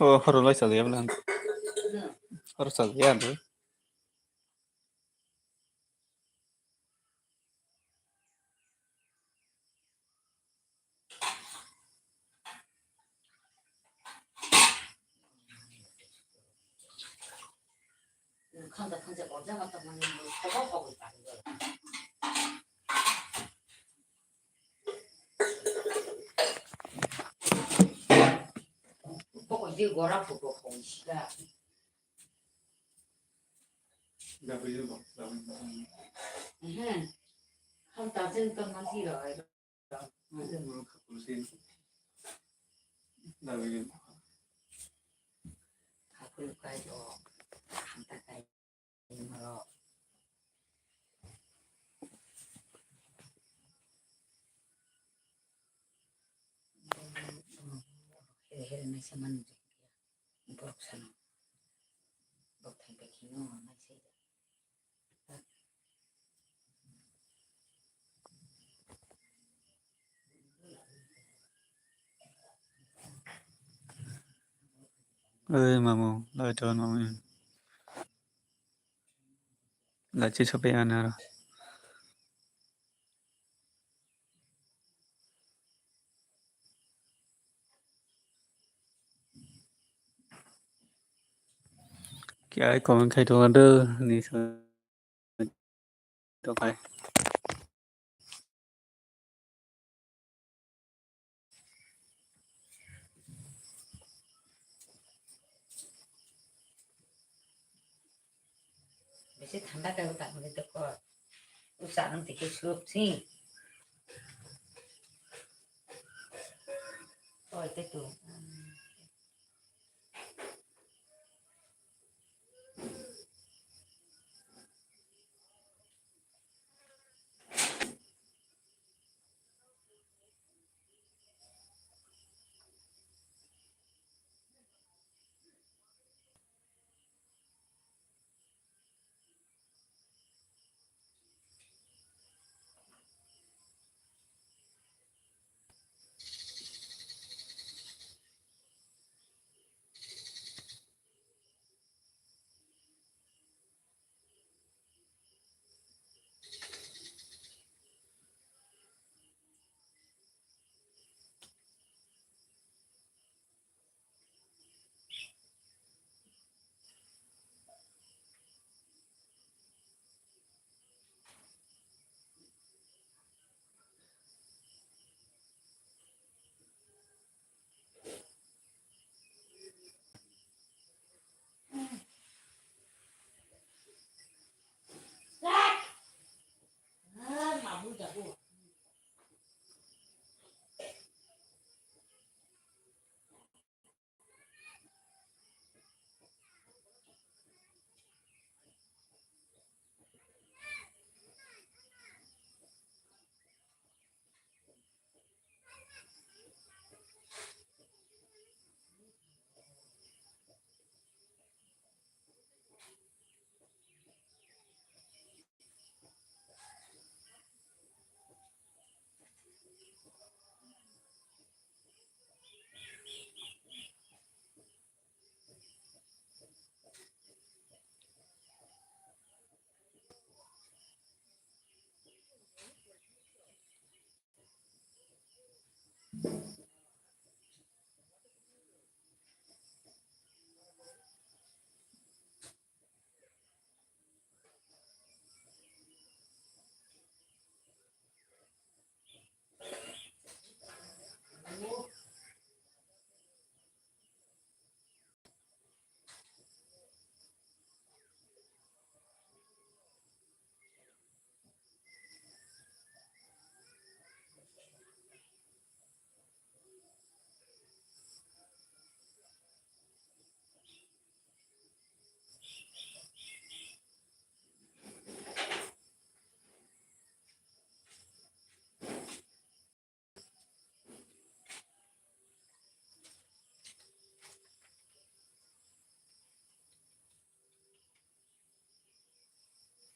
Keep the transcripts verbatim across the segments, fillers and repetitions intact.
O, horo lai chaliya bwla. Horo chaliya ando. Borok sana. Borok thai bai kheno naisai. Oi mamu, lai ton mamu. Lachi sopai anaro. Kya comment khai tongo do ni so to khai. Bisi thanda khe bo tangmani toko. Usa nang tiki sup si. Oi, te tu.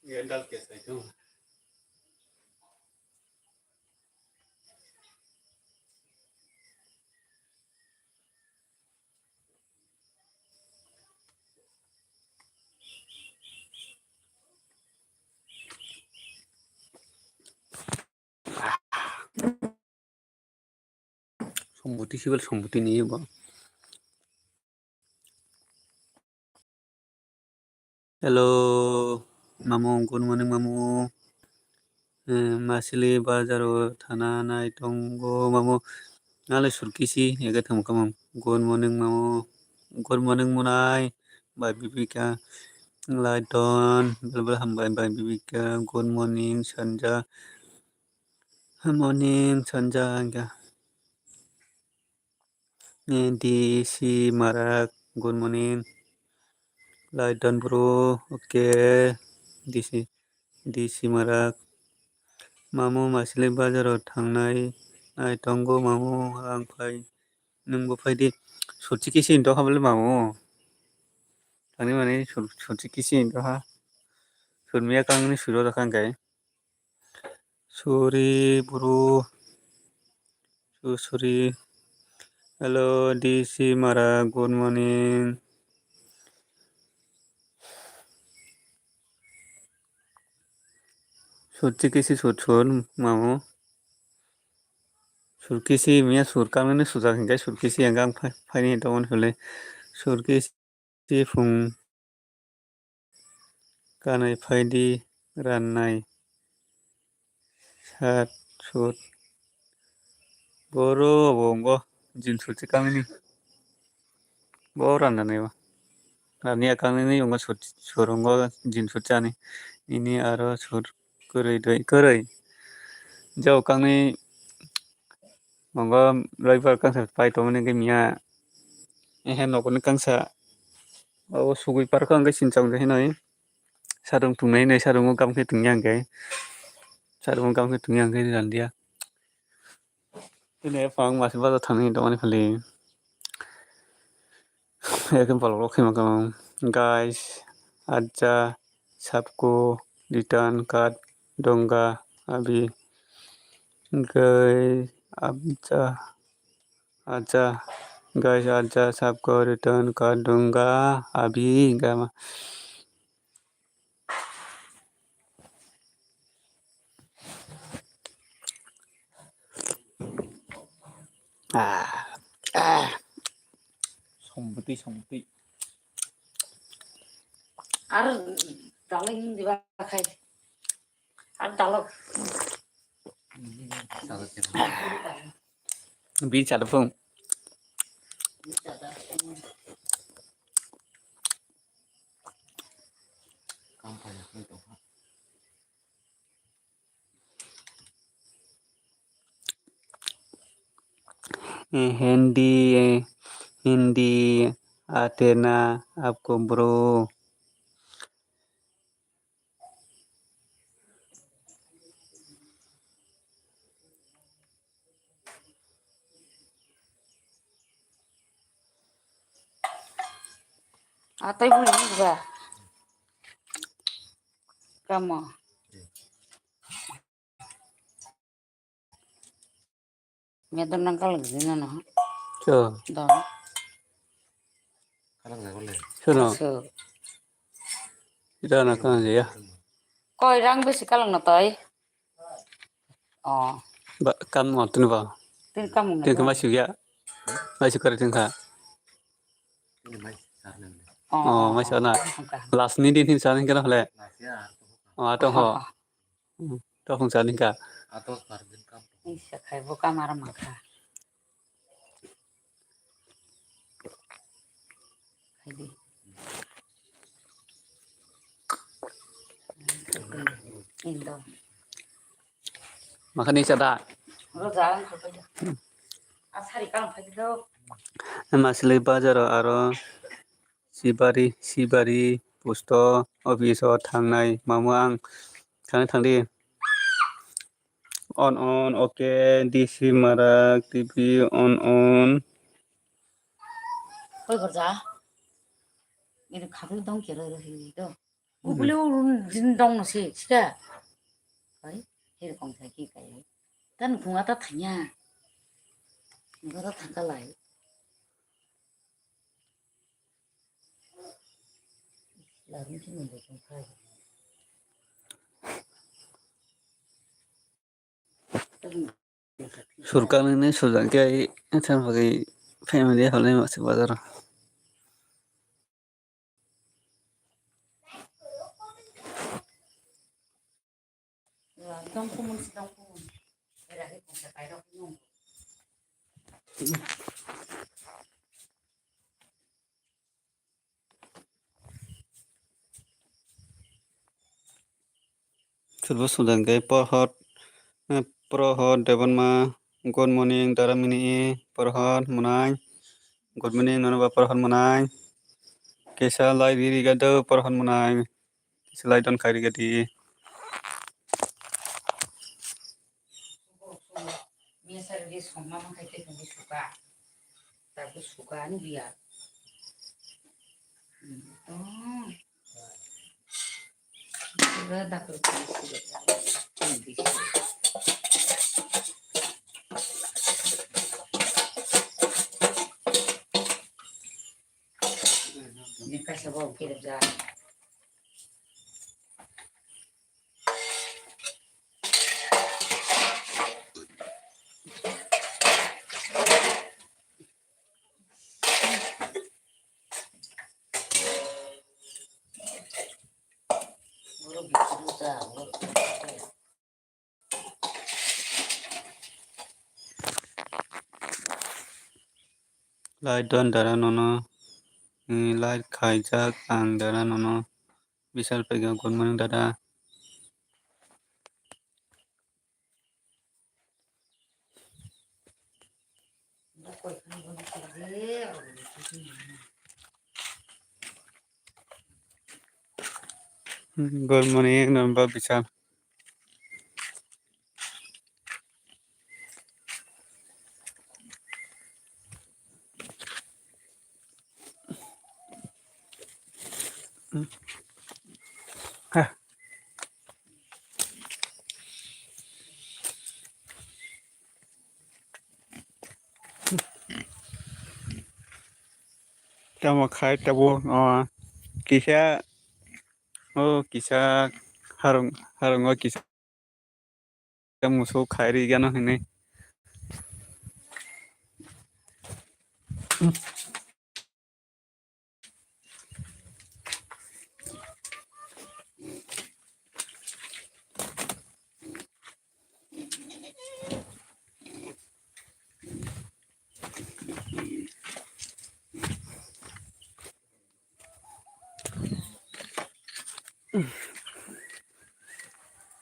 Gandal ke sai tu. Sombuti sibal sombuti ni bo. Hello, mamu, good morning, mamu. Eh, Masili bazaro thana nai tongo, mamu. Nale surkisi, ege thum kamam. Good morning, mamu. Good morning, munai. Bai Bibika. Laiton, bel bel hambai, bai Bibika. Good morning, Sanja. Morning, Sanja, angka. Eh, D C Marak, good morning. Laiton bro, okay. D C, D C Marak. Mamu Masili bazaro thangnai, nai tongo mamu, ang phai, nwngbo phai di. Surchi kisi hinto habole mamu. Thangni mani sur-, surchi kisi hinto ha. Surmiya kangni suro da kang kai. Suri bro. Su-, suri. Hello, D C Mara, good morning. Sur chikisi sur sur, mamu. Sur kisi miya sur kamini sujak hinkai sur kisi yang gang phai-, phaini tongmani hwnle. Sur kisi phung kanai phaidi rannai sat sut. Boro bo wngkha jin sut kamini. Bo rannai o. Rani akamini wngkha sut, sur wngkha jin sut chani. Ini aro sur kwrwi doi kwrwi. Jao kangni Mongo loibar kangsa pai tongmani khe miya. Ehe nokni kangsa. O sugui parkha hwnkhe sinchang de hinoi. Sarung tungnai hinoi sarungo gam khe tungya hwnkhe. Sarungo gam khe tungya hwnkhe randiya. Tini phang masi bazar thangni tongmani phali. Ekdom palok rok khe mankha. Guys, acha sabko return card dunga abhi. Guys, acha, acha, guys, acha sabko return card dunga abhi. Gama. Ah, ah. Sombuti, sombuti. Ar dalai hindi ba khai. Ar dalok. Bi chalo phung. Eh, Hindi, eh, Hindi, atena, apko bro. Atai buli ba. Kamo. Medon nang kalang dina no. So. Do. Sono. So. Ida na kan ya. Koi rang besi kalang no toi. Oh. Ba kam mo tun ba. Tin kam mo. Tin kam masih ya. Masih kare tin ka. Oh, masih na. Last ni din hin sa hin kana hole. Oh, ato ho. Hmm, to phung sa ningka. Ato par din kam. Isa khai bo kam aram kha. Khai di. Indo. Makhani sada. Ro jalan kha. Asari kam khai do. Masli bazar aro Sibari, Sibari, post office o thangnai mamu ang thangna thangdi. On, on, okay, D C Marak, T V, on, on. Koi gorja? Ini khaplu dong kira ro hini do. Kubuli urun jin dong no se, sika. Koi, hiri kong thaki kai. Tan khunga ta thanya. Khunga ta thangka lai. Surkang nini sujak khe, ithang bagwi family halai masa bazar. Chwlbo sujak khe Prohot, eh, Prohot Debbarma, good morning, dara mini, Prohot Mwnai, good morning, nono ba Prohot Mwnai, kesa lai riri gado Prohot Mwnai, kesa lai don khai riri gadi. Mesa riri somma ma khai tei tongwi suka. Tabuk suka ani biya. Hmm, tong. Pura dakur pura suka. Ini kasih bau kira jalan. Light don dara nono. Ni light khaijak ang dara nono. Bisal pegyo, good morning dada. Good morning, Namba Bisal. Tamo khai tabuk, o, kisa, o, kisa harung, harungo kisa. Musu khairi gano hinwi.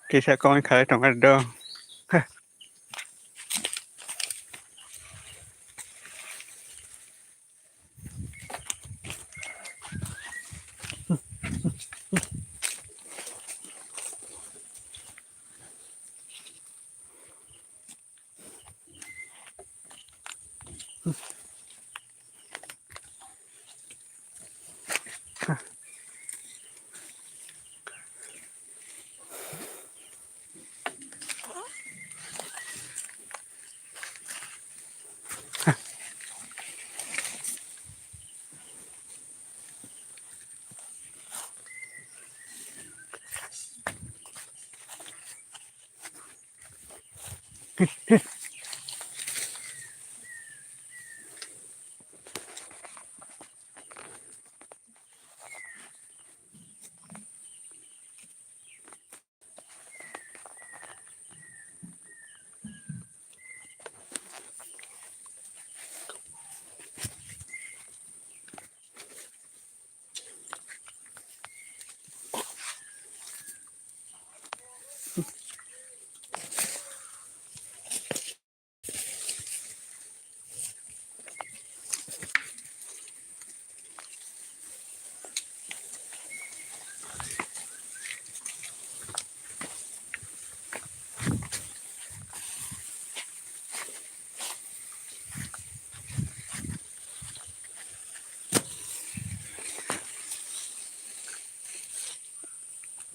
Kisa comment khalai tongkha do.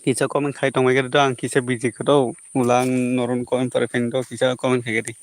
Kisa comment khai tongmai khe do, ang kisa busy khe do, ulang noron comment pore pheng do, kisa comment khai khe di.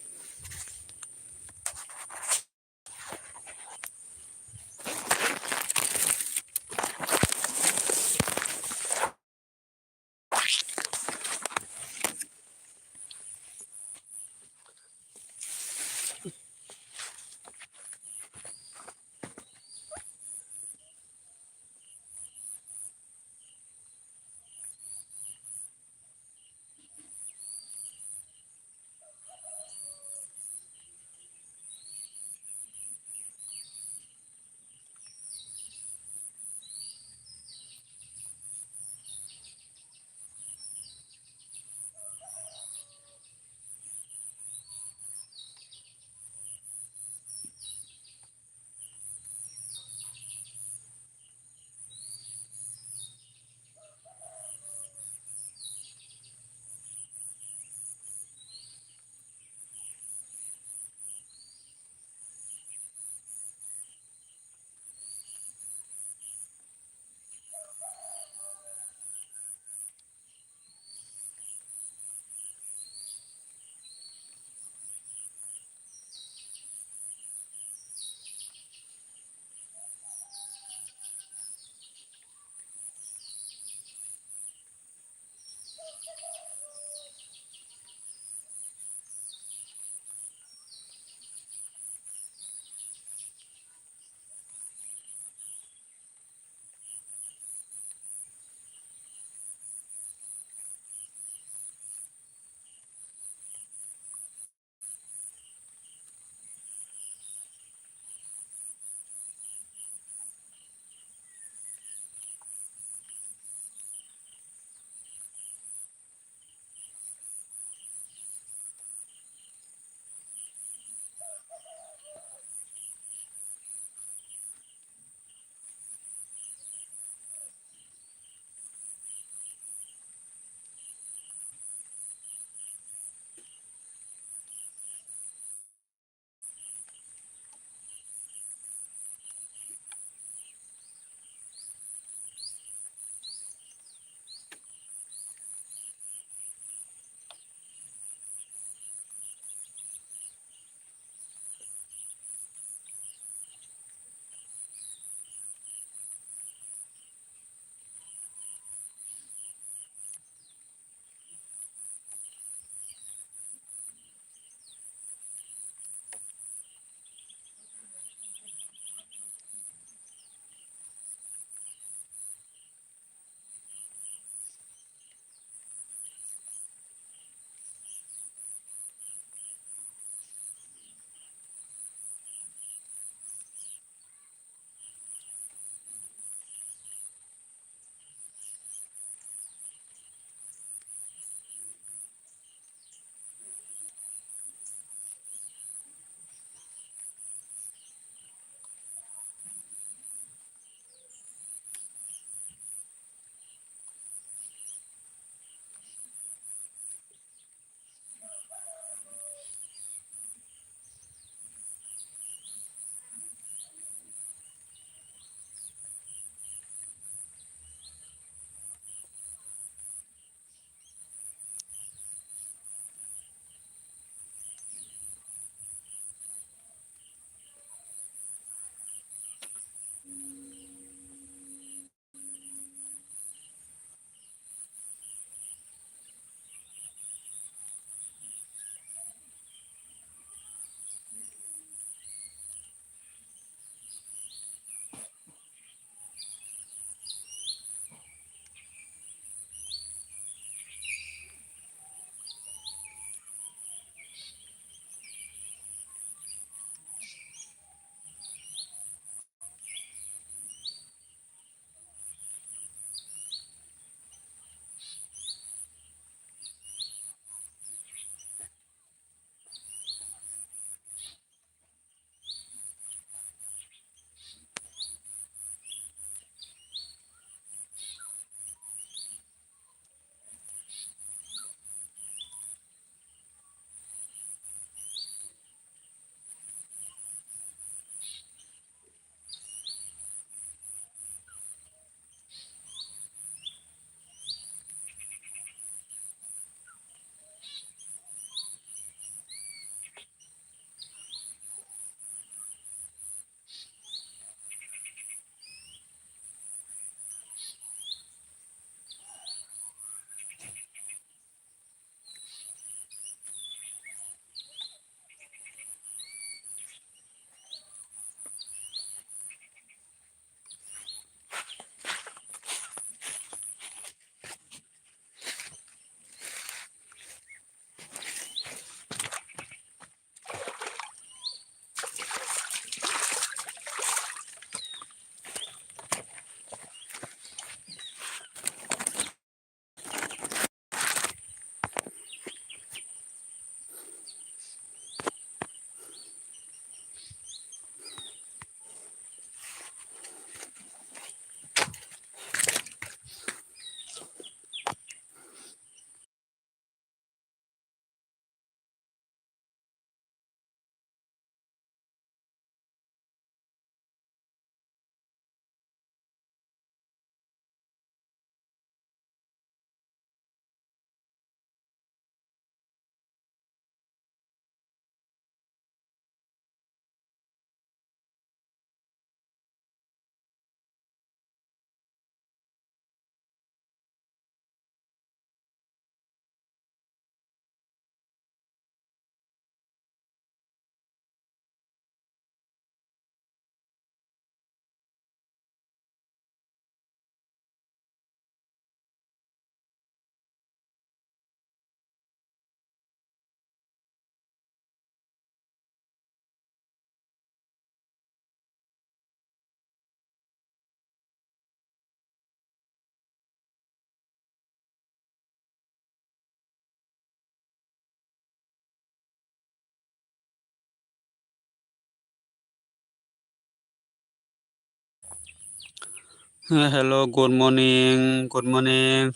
Eh, hello, good morning, good morning.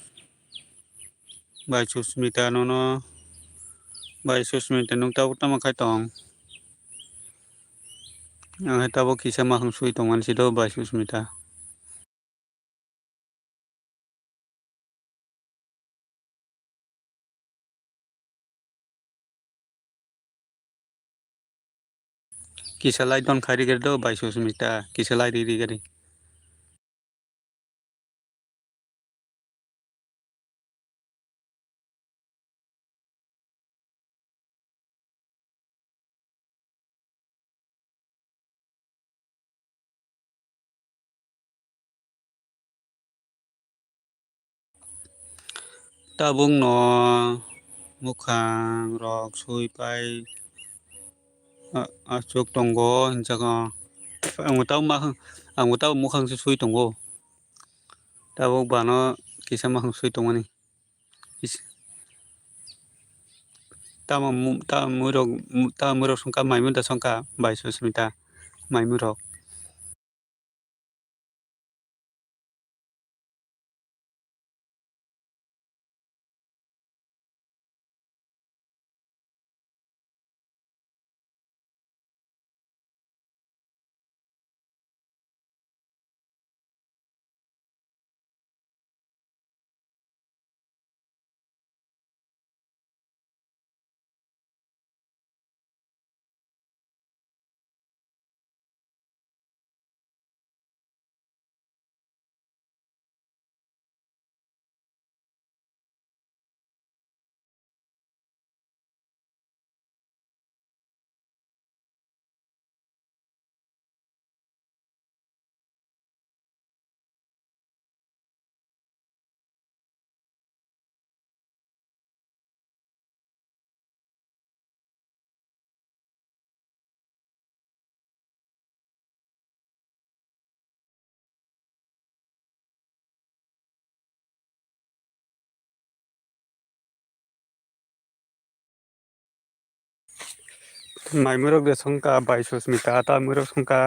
Bai Susmita nono. Bai Susmita, nwng tabuk tamo khai tong? Ang hai tabuk kisa makhang sui tongmani si do, bai Susmita. Kisa lai don khai rigari do, bai Susmita, kisa lai ri rigari. Tabuk no mukhang rok sui pai, a-, achuk tongo hinjak o. Ang bo tabuk ma-, ang bo tabuk mukhang se sui tongo. Tabuk bano kisa makhang sui tongmani. Is-, tamo mu-, tamo muirok, mu-, tamo muirok songkha, mai mui da songkha, bai Susmita, mai muirok. Mai muirok de songkha, bai Susmita, ta muirok songkha.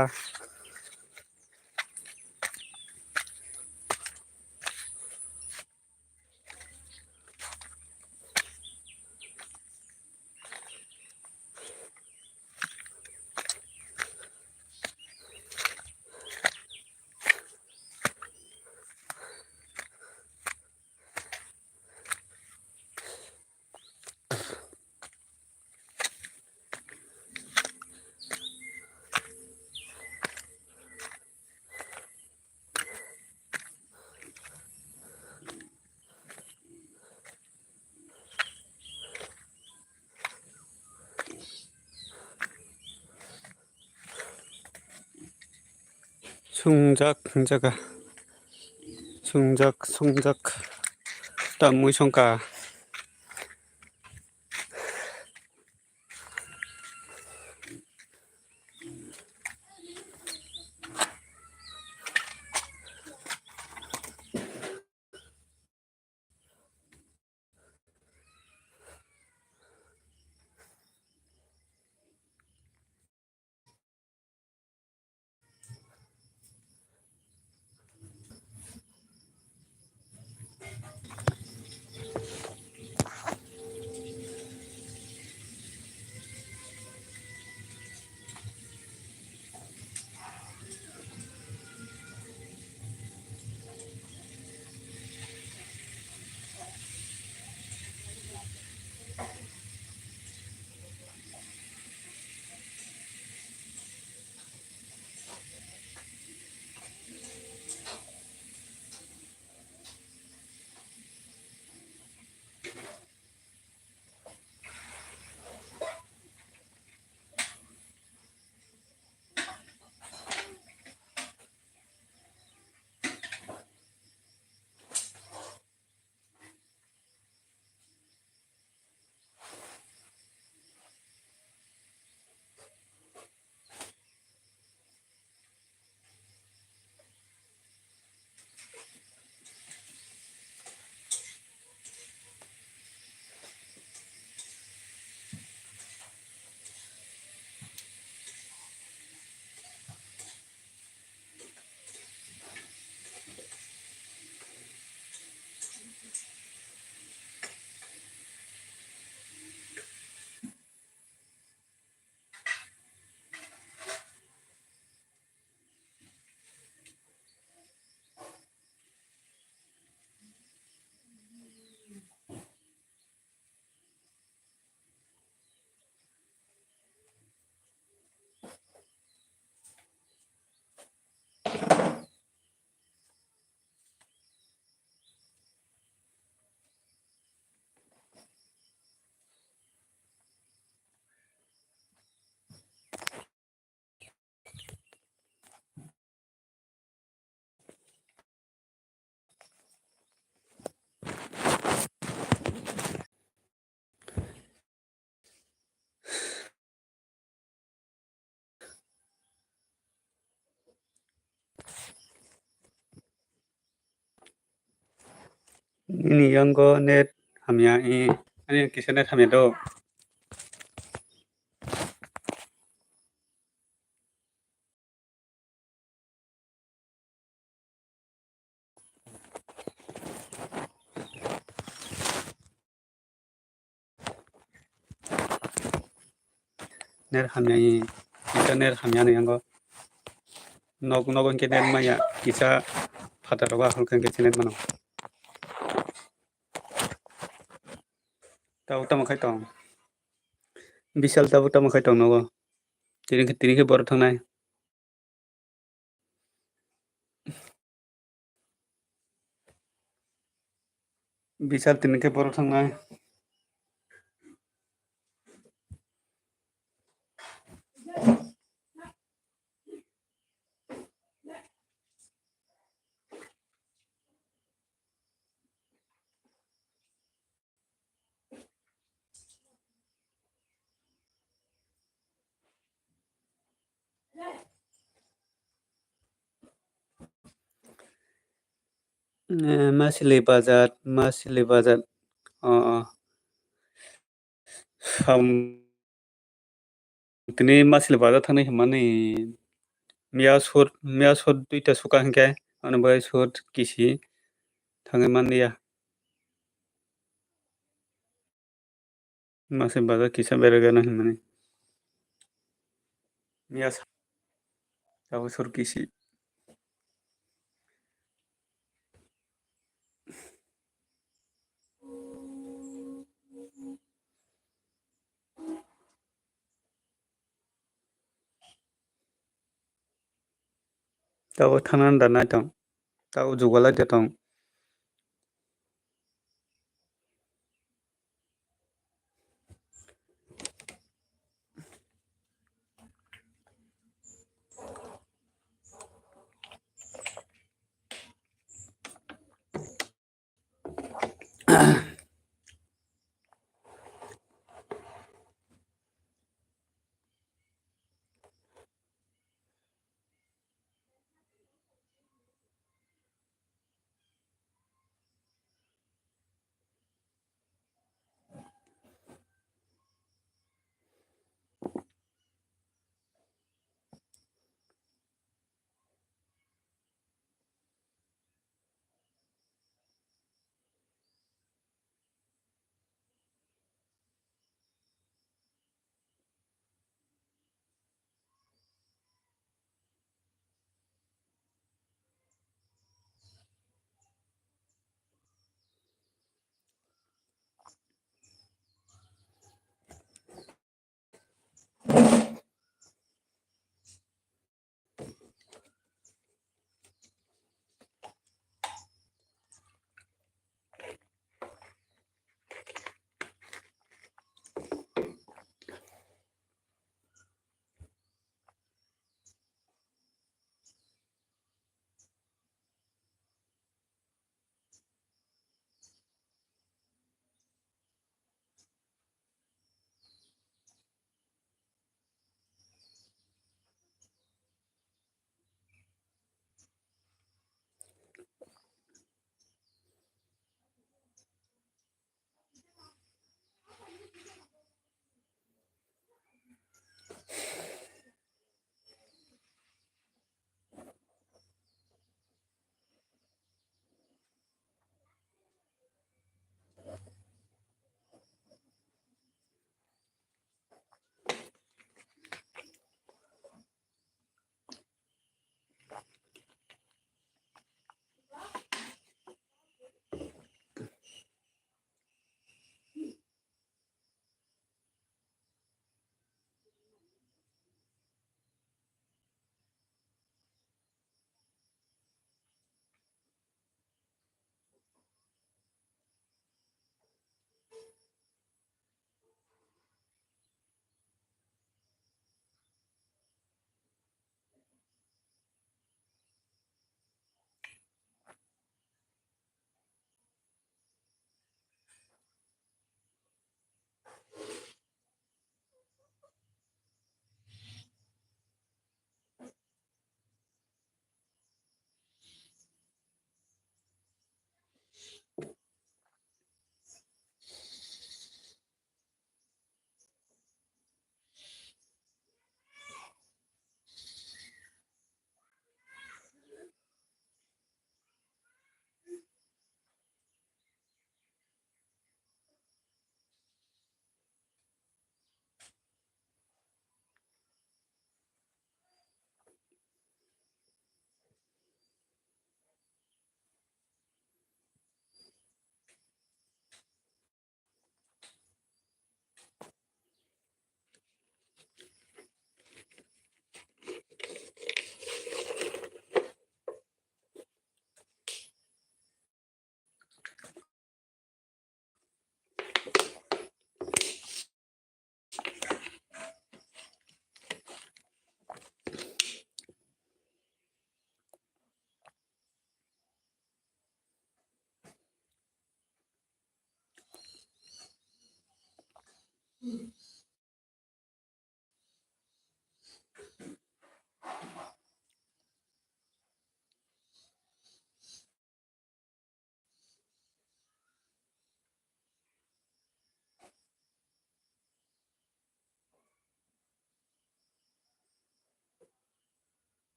Sungjak, sungjak, sungjak, sungjak. Tamwi songkha. Nini yango net hamya, eh, ani kisa net hamya do. Net hamya, kisa net hamya ni yango. Nok, nok hwnkhe net maya, kisa phataro ba hwnkhe kisa net mano. Tabuk tamo khai tong. Bishal tabuk tamo khai tong nogo. Tini khe, tini khe boro thangnai. Bishal tini khe boro thangnai. Eh, Masili bazar, Masili bazar. Oh, oh. Ham, tini Masili bazar thangni hwnmani miya sur, miya sur duita suka hinkhe, ani bai sur kisi thangwi manliya. Masili bazar kisa beragana hwnmani. Miya sa-, abo sur kisi. Tabuk thangnani da naitong. Tabuk jugalai de tong.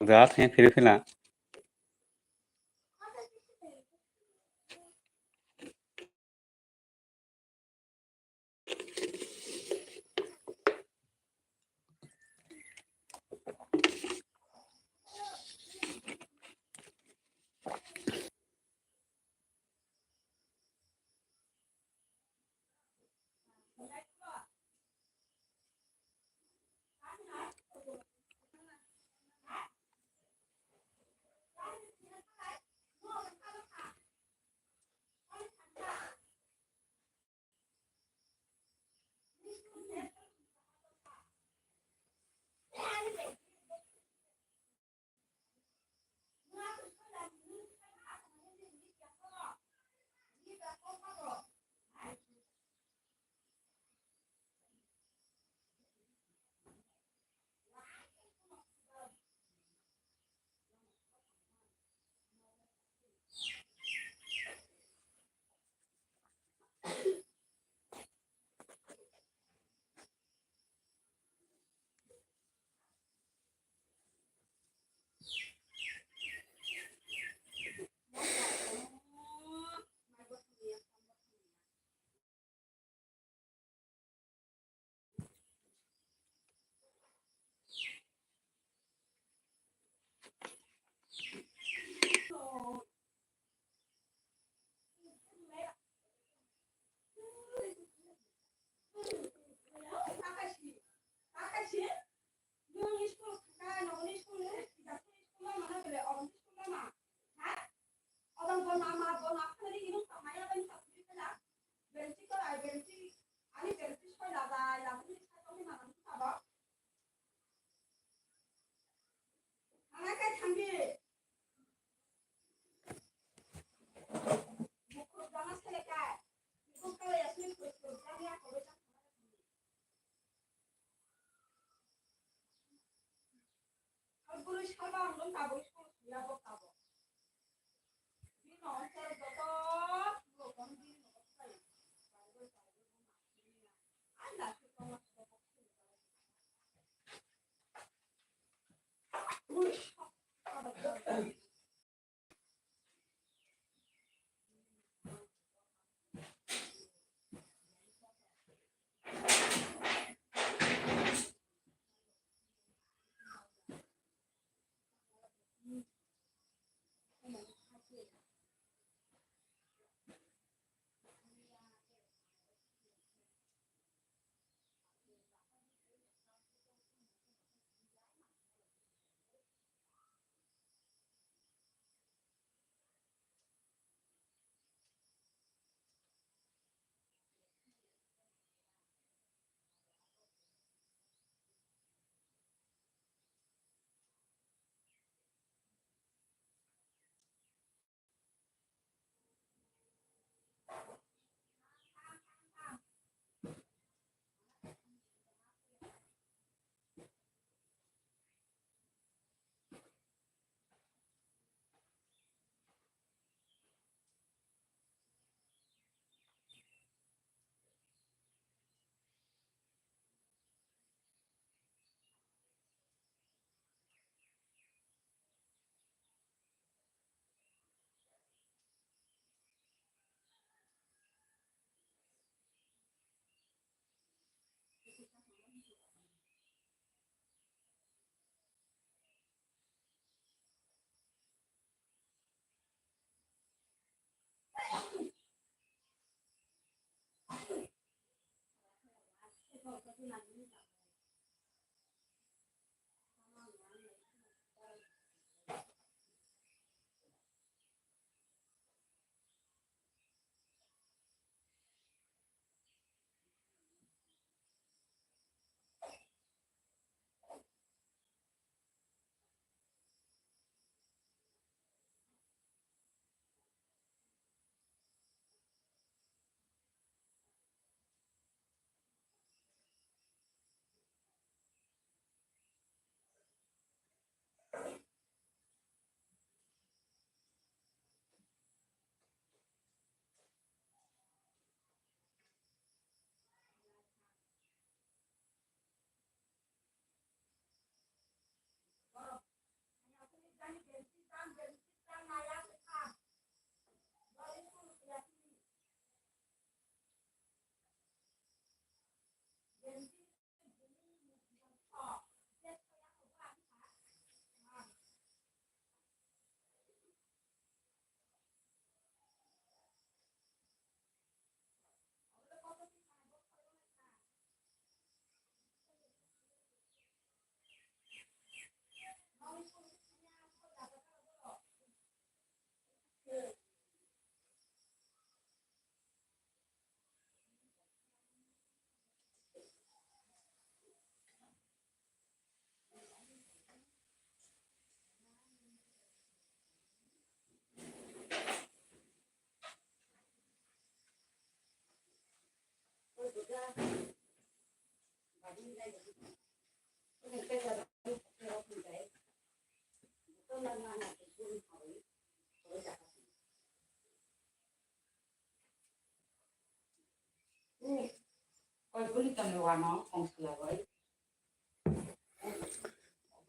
Jas yang kiri kena.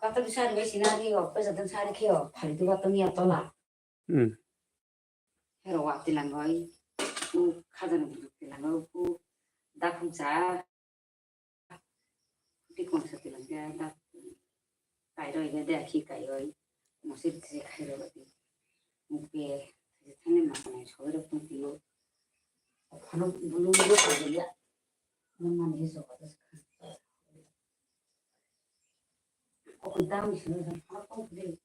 Katok sari bai sinari o, pesa dan sari khe o, phari tu katok ya tola. Hmm. Hero wa tilangoi, u khajana bujuk tilangoi, u dakhung cha. Twi kongsa twlang khe da kairoi khe de khi kaioi mosir twi khairoi bati. Mukhe thani ma kanai soi rok tong tio. Phano bulu bulu kaiya. Nang mani he soba das kha. Ko dam sino phano tong tio.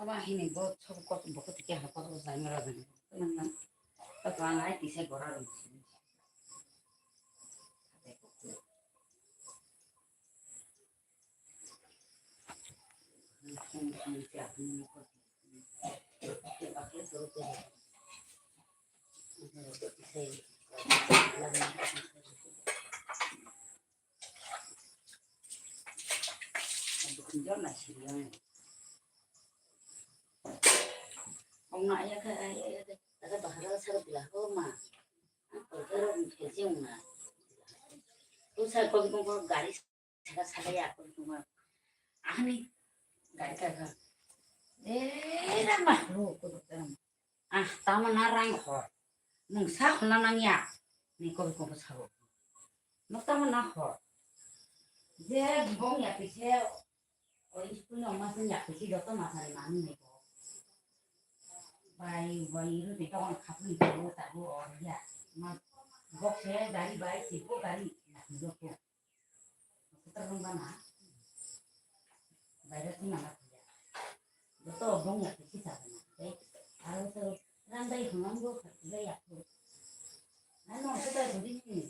Aba hini bo sob kot bo kot ke ha kot bo jai mara jani. Nang nang. Ta ko ang ai tisa gora ro. Ong na ya kha ya ya kha ta bahar sa bila ho ma. Ang kol kha ro khe jeng na. Tu sa ko ko gari Saka saka ya ko tuma. Ahani gari ka ka. Eh, rama. Ro ko tama. Ah, tama na rang ho. Mung sa ho na nang ya. Ni ko ko sa ho. No tama na ho. Je bong ya pise. Oi school no ma sun ya pise joto ma sa ni ma ni ko. Bai bai ru te to on khapu ni ko ta bu or ya. Ma bok se gari bai si ko gari. Na ko. Kotor rwngba na. Baira twi mala khuya. Joto bongya khe sisa bana. Tei aro to randai hwnang bo khaklai ya kho. Ano kotor khudi ni.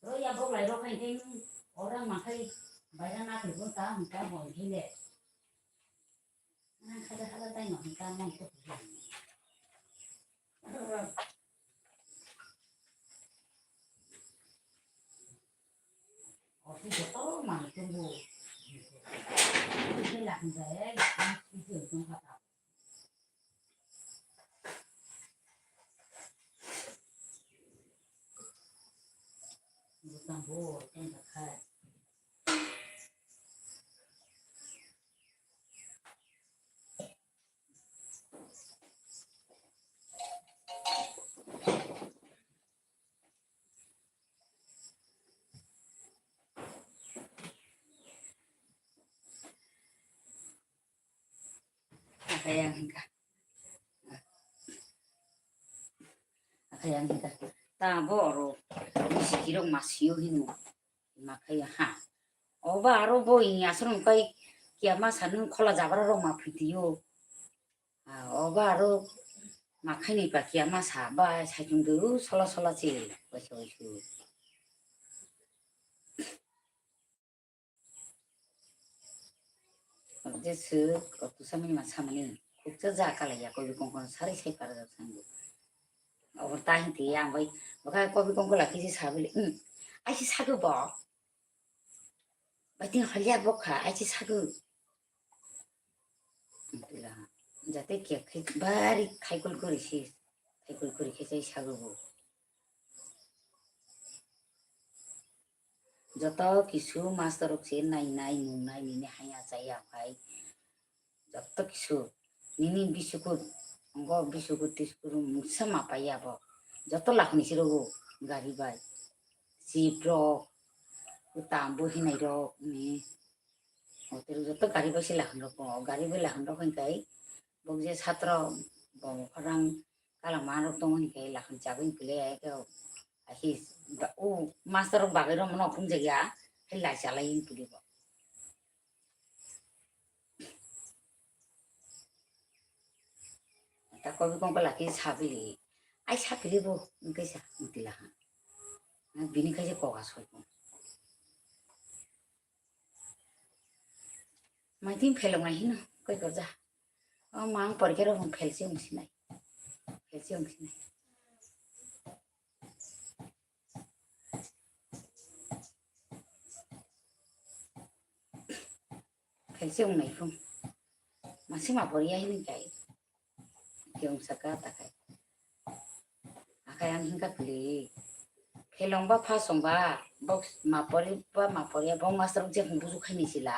Ro ya bok lai ro khai tei ora ma khai baira na khe bo ta hwn ta bon thile. Nang khaja khaja tai no hwn ta nang ko. Office joto manwi tongo. Office ni lakhni bai, office ni tongkha ta. Bwtang bo tongkha khai. Akayang hingka. Akayang hingka. Ta bo oro. Sikirok masio hino. Makaya ha. Oba aro bo ini aswrwng kai kiama sa nung khola jabra rok ma phitiyo. Ah, oba aro ma khaini pa kiama sa ba saichung de u sola sola che waisa waisu. Jesu kusa mani ma samani khukcha ja kalai ya kobi kongkon sari sai para jak sango. Obo ta hinti yang bai baka kobi kongkon la kisi sabili. Hmm. Aisi sago bo. Bating haliak bokha, achi sago. Jate kiya khai bari khaikul kuri si, khaikul kuri khe chai sago bo. Joto kisu master rok se nai nai nung nai nini haya chaya khai. Joto kisu nini bisuku, ngo bisuku tisukuru mungsa ma pai abo. Joto lakhni sirogo gari bai. Jeep rok, tambo hinai rok ni. Hotel joto gari bai se lakhni rok, gari bai lakhni rok hinkai. Bok je satro bo pharang kala ma rok tongo hinkai lakhni chagwi hinpile ai ke. Ahi o master rok bagwi rok mano phungjak ya. Hai lai chalai hinpili bo. Ta kobi kongko laki sabili. Ai sapili bo, wngkhe sa, wngtila ha. Bini khe se koga soi bo. Maiting phelok nai hino, koi korja. O mang porikhe rok phel se wngsinai. Phel se wngsinai. Phel se wngnai phung. Masi ma poriya hini kai. Khe wngsa ka ta khai. Akai ang hingka pili. Phelong ba phasong ba. Bok ma pori ba ma poriya. Bok master je phung buju khaini sila.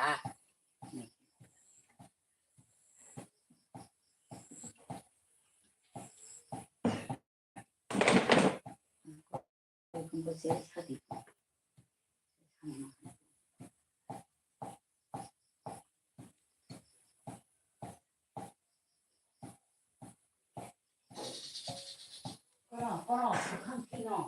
Kono, kono, swkang phino.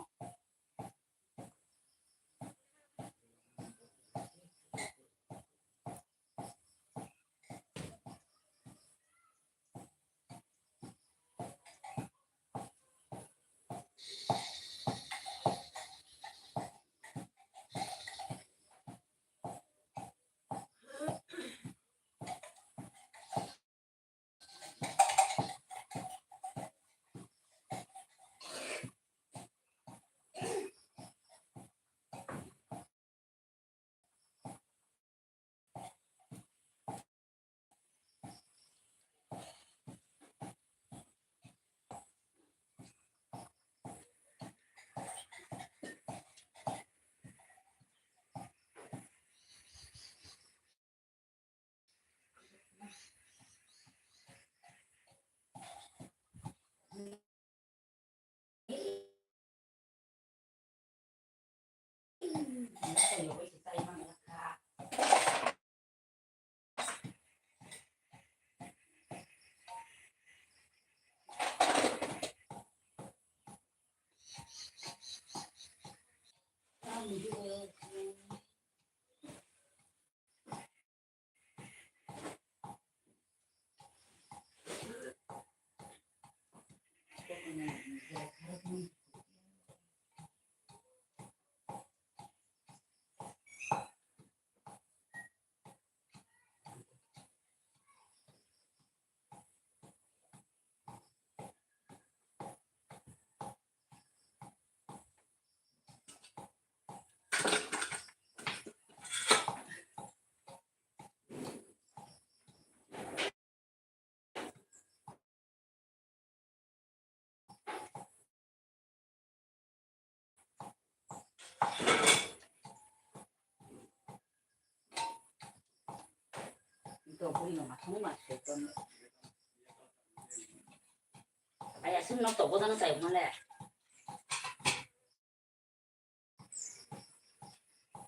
Aya sung nok to bodano chai male.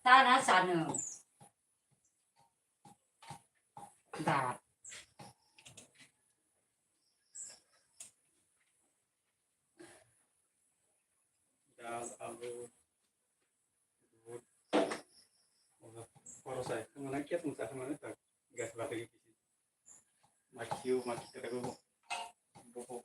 Tara sano. Da. Dal, alu, dud. Ola, korosai. Mana kiat musa mana tak gas lagi. Makiu, maki kata ko. Bobo.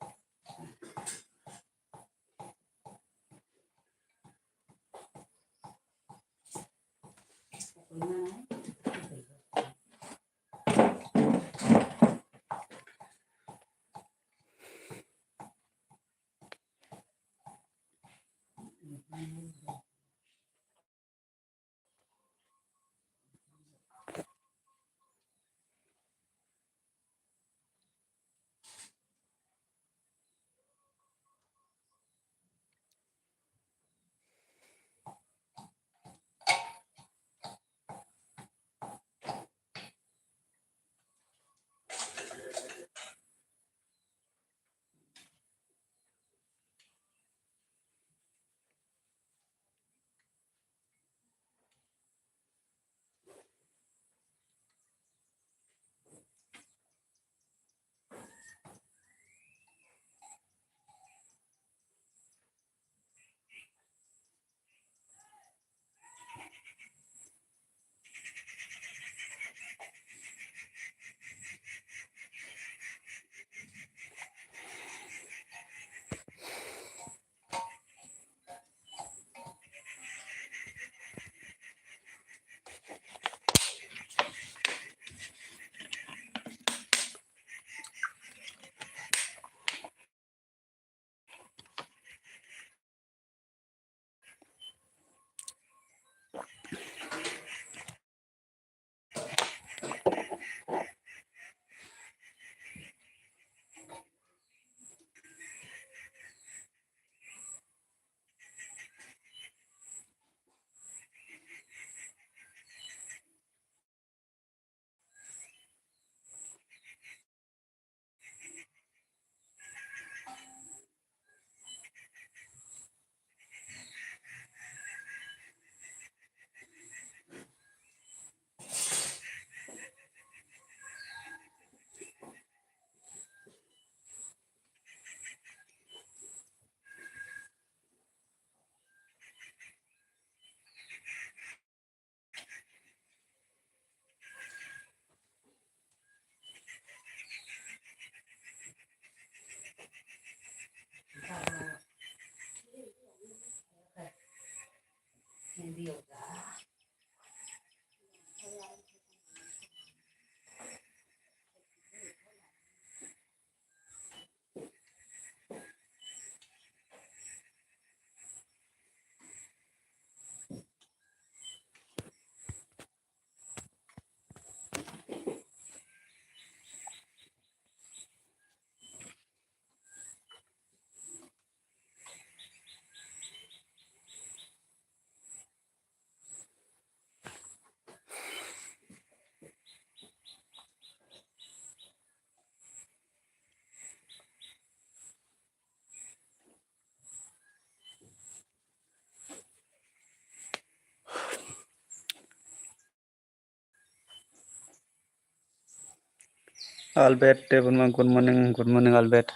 Albert, good morning, good morning, Albert.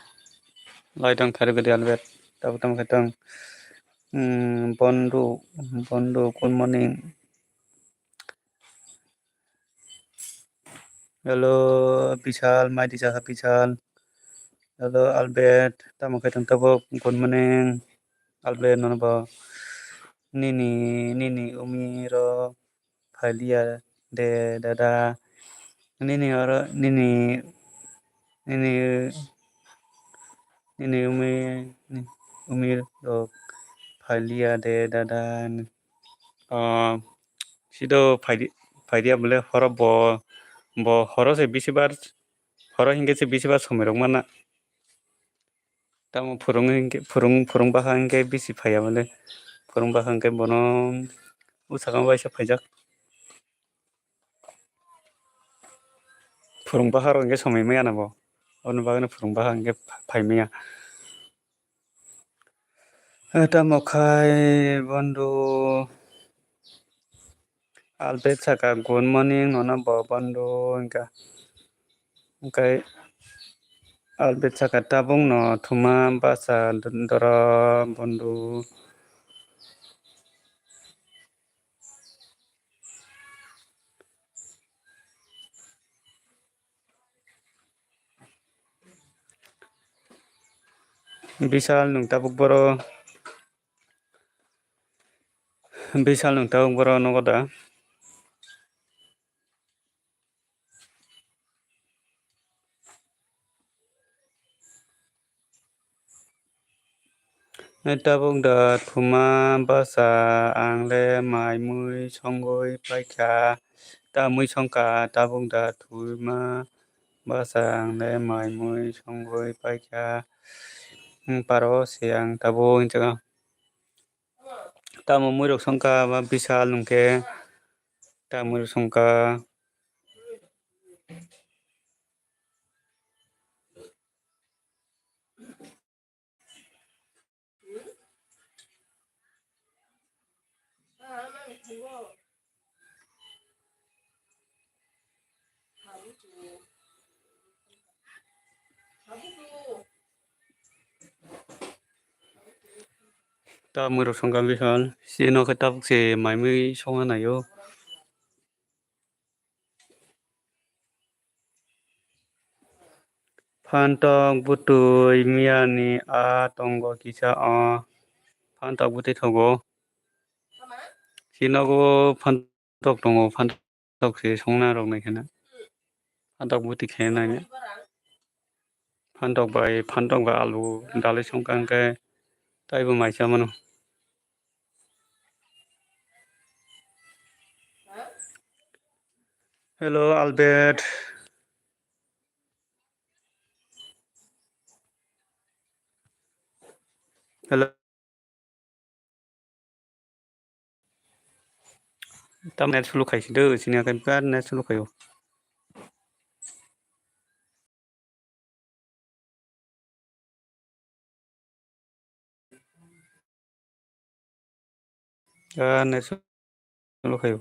Laitang thari gadi Albert. Tabuk tamo khaitang. Hmm, Bondu, Bondu, good morning. Hello, Bishal, mai disa Bishal. Hello, Albert, tamo khaitang tabuk, good morning. Albert, nono bo nini, nini umi ro phailiya de, dada. Nini oro, nini, nini, nini umi, umi rok phailiya de, dada. Ah, sido phaidi-, phaidiya bole horo bo, bo horo se bisi bar, horo hingke se bisi bar somoi rok mana. Tamo phwrwng hinkhe, phwrwng, phwrwng baha hinkhe bisi phaiya male. Phwrwng baha hinkhe bono usakang waisa phaijak. Phwrwng baha rok hinkhe somoi maya na bo. Aboni bagwino phwrwng baha hinkhe phaimaya. Eh, tamo khai bondo. Albert saka, "Good morning, nono bo bondu," hingka. Hingkai Albert saka, "Tabuk no thuma basa d-, doro bondu." Bishal, nwng tabuk boro, Bishal, nwng tabuk boro nogo da? Tabuk da thuma basa, ang le mai mui songwi paikha. Ta mui songkha, tabuk da thuma basa, ang le mai mui songwi paikha. Paro se ang tabuk hinjago. Tamo muirok songkha ba Bishal hwnkhe, ta muirok songkha. Ta muirok songkha Bishal, sino khe tabuk se mai mui songna naio. Phantok bwtwi miyani a tongo kisa o. Phantok bwtwi thogo. Chini nogo phantok tongo, phantok se songna rok nai kheno. Phantok bwtwi khe nai. Phantok bai, phantok bai alu dalwi songkha hwnkhe taibo mai cha mano. Hello, Albert. Hello. Tam net slow khai si do, sini akai birat net slow khaio. Ah, net slow khaio.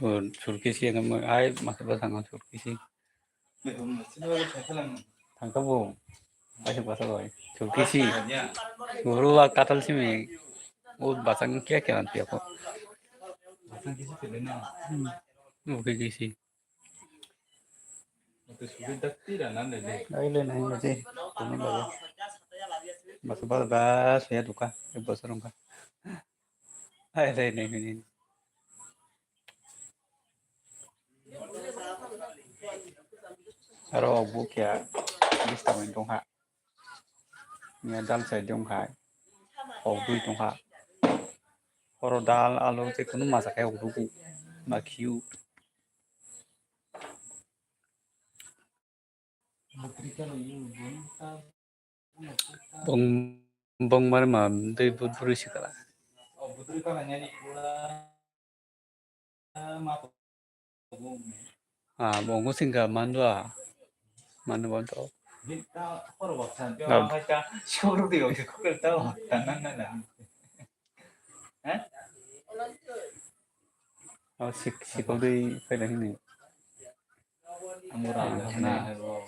Sur-, surkisi yang ai masa basang surkisi. Thangka bo. Baisuk basa bai. Surkisi. Guru wa katal simi. O basang kia kia nanti aku. Hmm. Oke kisi. Ai le nahi mati. Kami lagi. Basa basa bas ya duka. Ek bosor ungka. Ai le nahi mani. Aro obo kya bista mai tongkha. Nya dal sai tongkha. Kok dui tongkha. Oro dal, alu, je kunu masa khe obo ma khiu. Bong, bong mari ma tei bud buri sikala. Ah, bongo singka mandua. Manu bonto. Oh, sik, sikok dui phaina hini.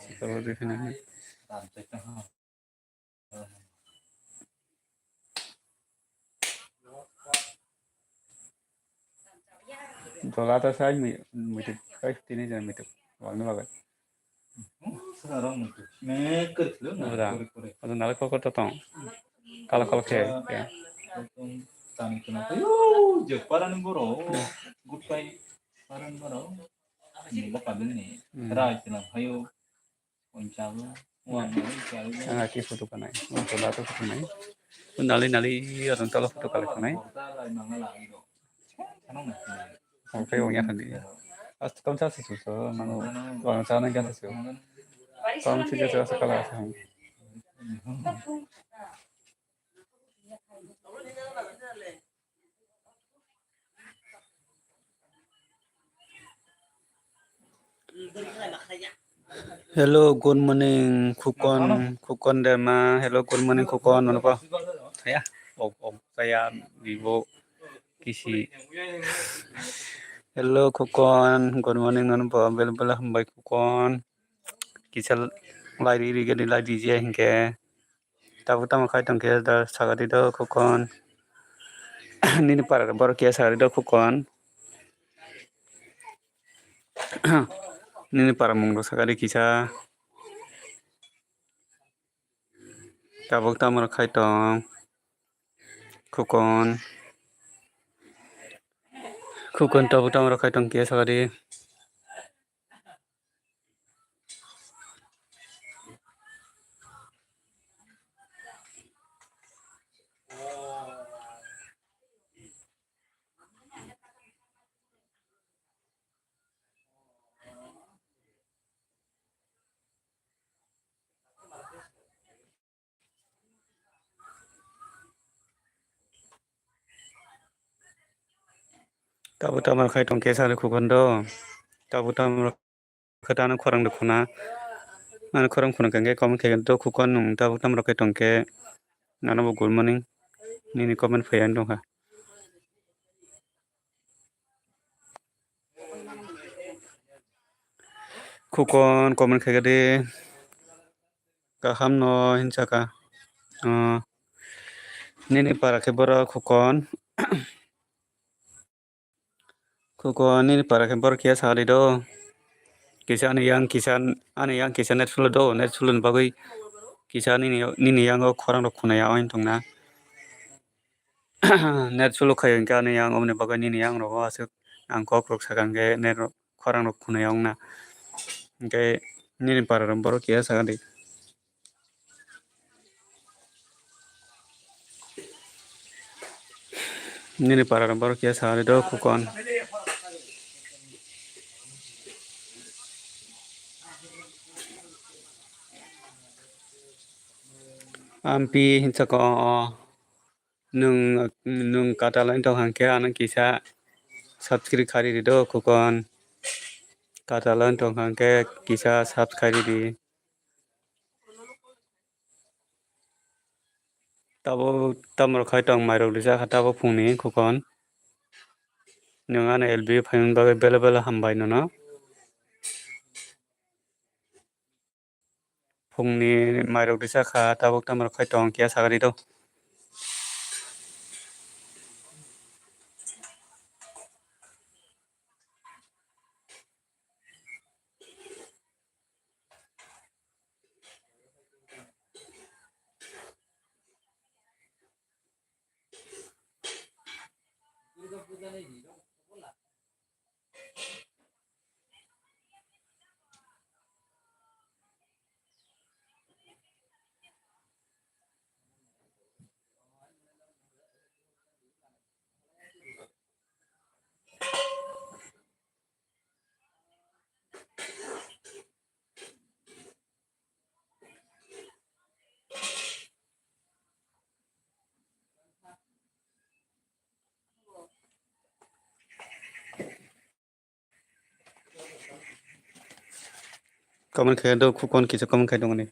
Sikok dui phaina hini. Jola ta sai mui, mui tu kai tini jan mui tu wal ni bagai. Ora, ora nalai kokor to tong. Kala kala khe. Tani kena kayo je paran boro. Good bye paran boro. Ni la kabin ni. Rai kena kayo. Ang aki photo kanai, ang tola to photo nai, nali nali orang tola photo kala kanai. Ang kaya wngya khandi, as kam sa si so mano, orang sana gasa so, kam si gasa kala sa. Hello, good morning, Khukon, Khukon Dema. Hello, good morning, Khukon. Nono pa? Ya, ok, ok, saya Vivo Kisi. Hello, Khukon. Good morning, nono pa? Bel bela hambai, Khukon. Kisa lai ri ri gani lai di je hinke. Tabuk tamo khai tong khe da sagadi do Khukon. Nini para borok khe sagadi do Khukon. Nini para mung rok sagadi kisa. Tabuk tamo rok khai tong Khukon. Khukon tabuk tamo rok khai tong khe sagadi. Tabuk tamo rok khai tong khe sari Khukon do. Tabuk tamo rok khe ta ano khorang rok khuna. Ano khorang khuna khe comment khe do khukon nwng tabuk tamo rok khe tong khe. Ano bo good morning. Nini comment phai ani tongkha. Khukon comment khe de. Kaham no hinsaka. Ah, nini para khe borok khukon. Khukon nini para khe borok kiya sakali do. Kisa ani yang kisa, ani yang kisa net slow do, net slow ni bagwi kisa nini, nini yango khorang rok khunaya oin tongna. Net slow khai hwnkhe ani yang oboni bagwi nini yang rogo aswk ang kok rok sakha hwnkhe net rok khorang rok khunaya ongna. Hwnkhe nini para rok borok kiya sakali. Nini para rok borok kiya sakali do khukon. Ampi hinsaka o, o. Nwng, nwng katal wng tong hwnkhe ano kisa subscribe kharwi rw do khukon. Katal wng tong hwnkhe kisa subscribe kharwi rw. Tabuk tamo rok khai tong mairok rijak kha tabuk phungni khukon. Nwng ano L B phaimani bagwi belai belai hambai nono. Phungni mairok risa kha, tabuk tamo rok khai tong kiya sakali do. Comment khe do, khukon kisa comment khai tongni.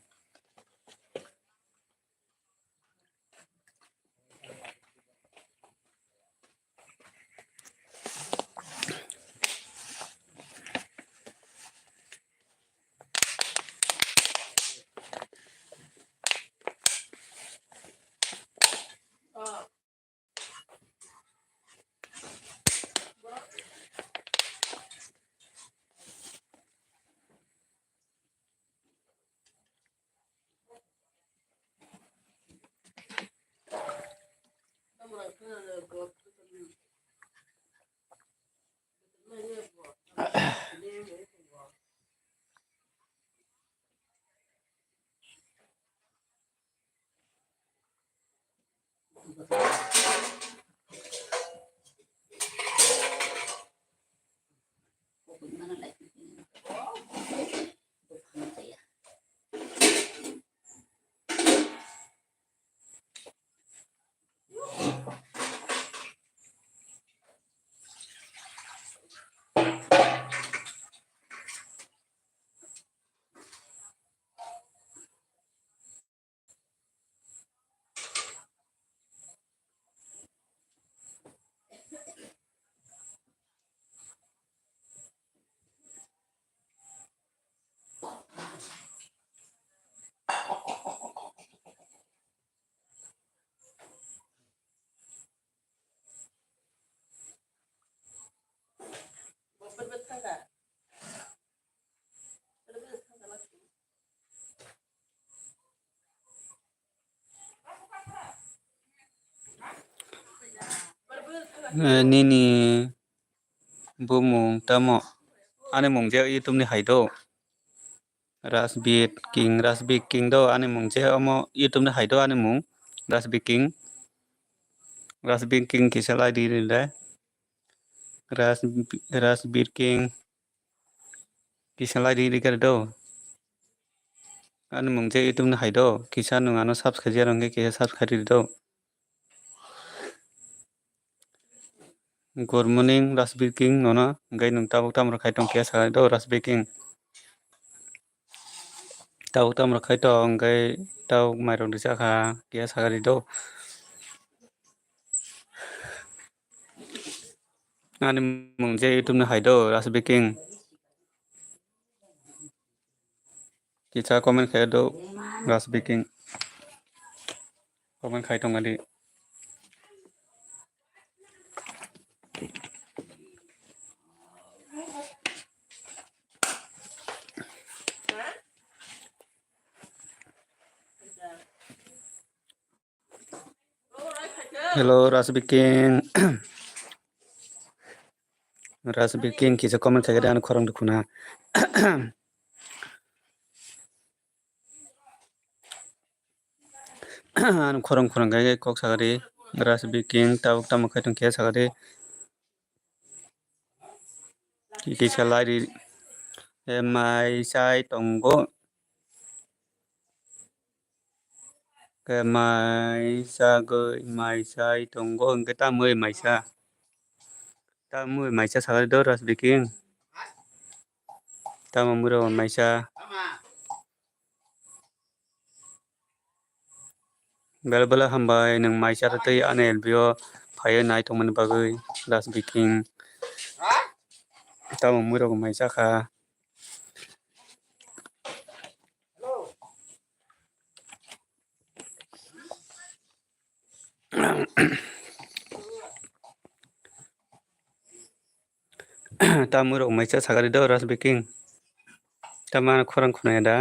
Eh, nini bumung tamo? Ani mung je YouTube ni hai do. Rajbir King, Rajbir King do ani mung je omo YouTube ni hai do ani mung. Rajbir King. Rajbir King kisa lai di ri le. Raj, Rajbir King. Kisa lai di ri kar do. Ani mung je YouTube ni hai do. Kisa nwng ano subscribe ya rong kisa subscribe ri do. Good morning, Rajbir King, nono, hwnkhe nwng tabuk tamo rok khai tong khe sa do, Rajbir King. Tabuk tamo khai tong, hwnkhe tabuk mairok rwchak kha, kiya sakha ri do. Ani mung je YouTube ni hai do, Ras Biking. Kisa comment khai do, Ras Biking. Comment khai tong di. Hello, Ras Biking. Ras Biking kisa comment khai di, ano khorang dukuna. Ano khorang khorang khai kok sakha di. Ras Biking tabuk tamo khai tong khe sakha di. Kisa lai di. E mai sai tongo. Khe mai sagwi mai sai tongo, hwnkhe tamwi maisa. Tamwi maisa sakha do, Ras Biking. Tamo muro maisa. Belai belai hambai nwng maisa twi ani L B o phaiwi nai tongmani bagwi, Ras Biking. Tamo muro maisa kha. Tamo rok maisa sakha di do, Ras Biking. Tamo ano khorang khunaya da.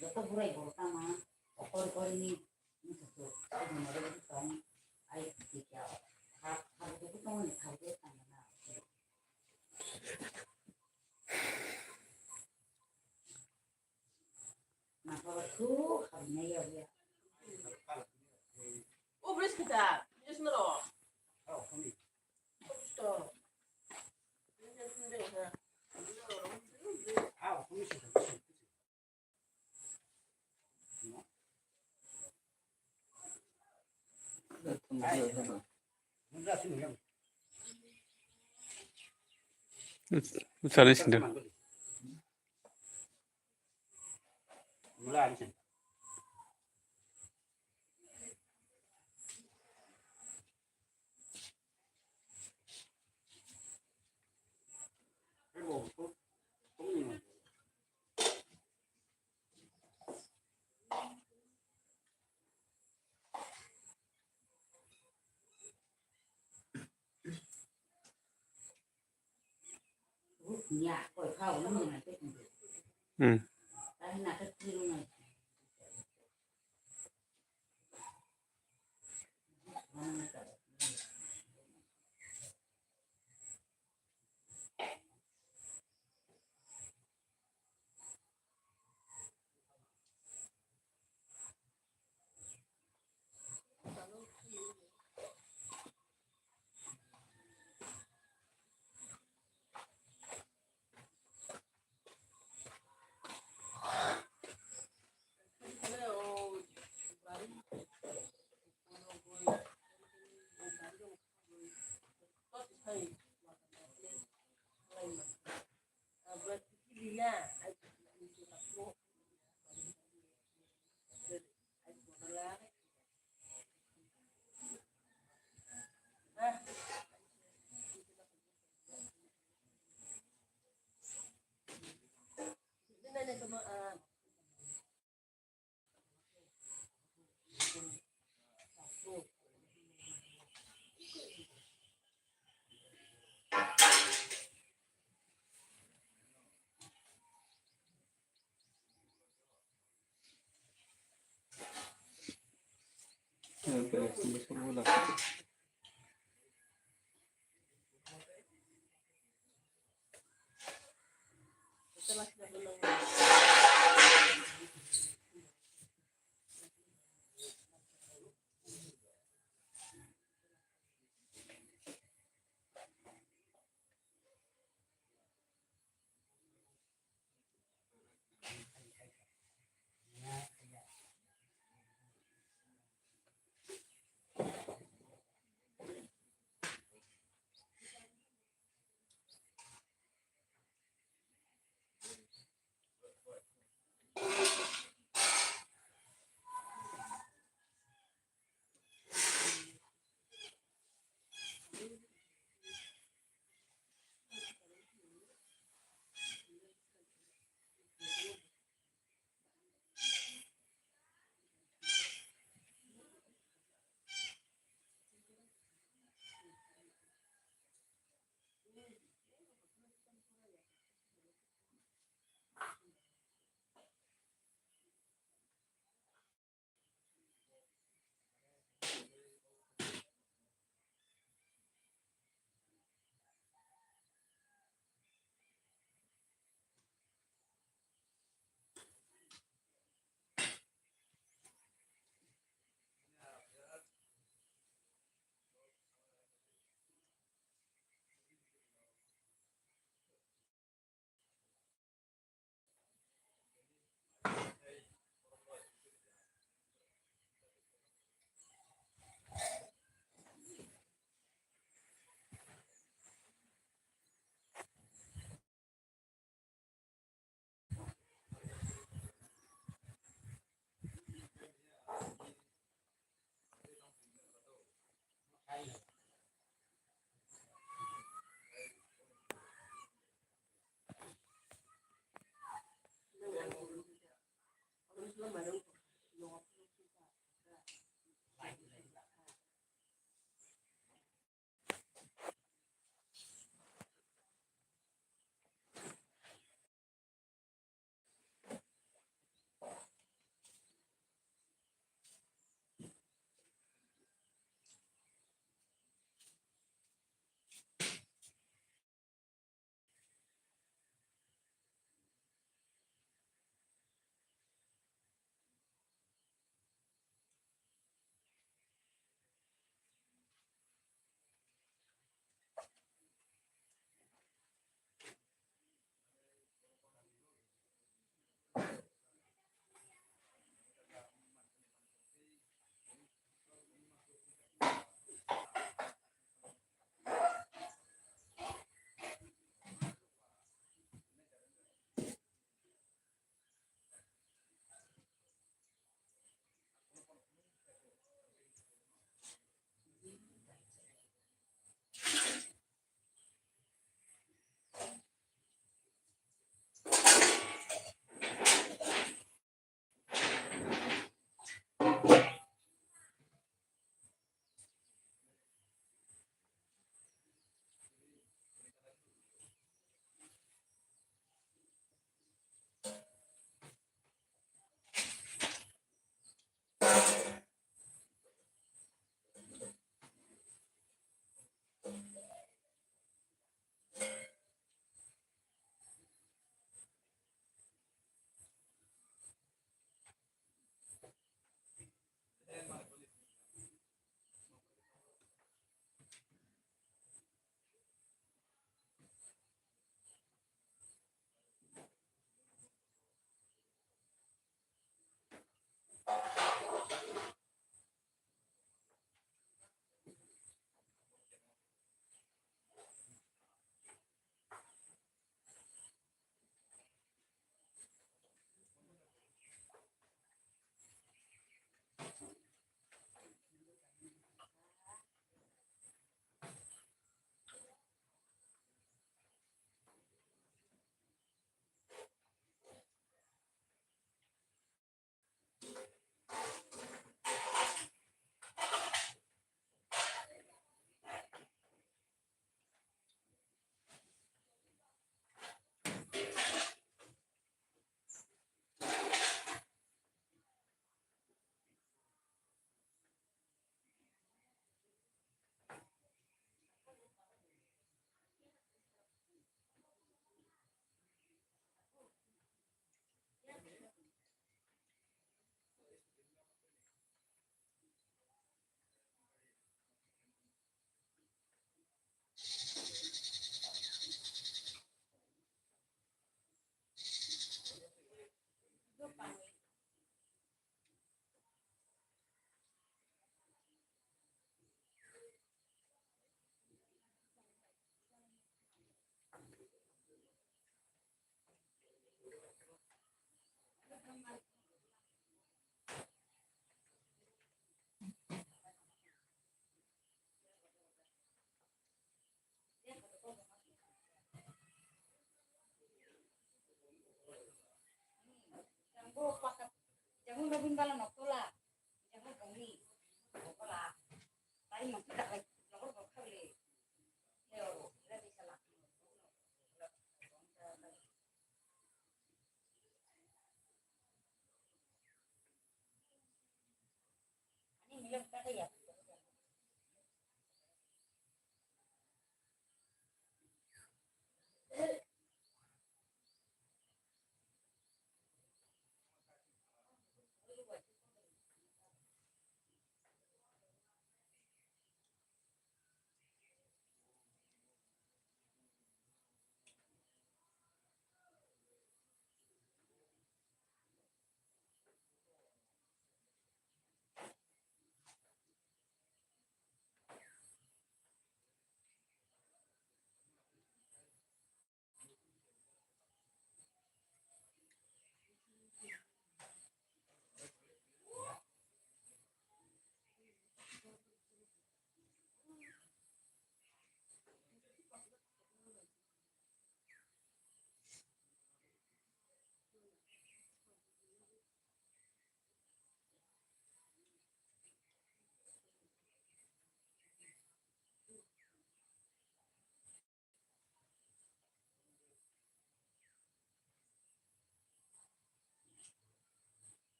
Joto burai bo tama okor korini musuku tong ai tikya ha ha buku tong ni ha buku tong na. Na ha buku ha na ya ya. O bris kita, bris nero. Sana sini. Hmm.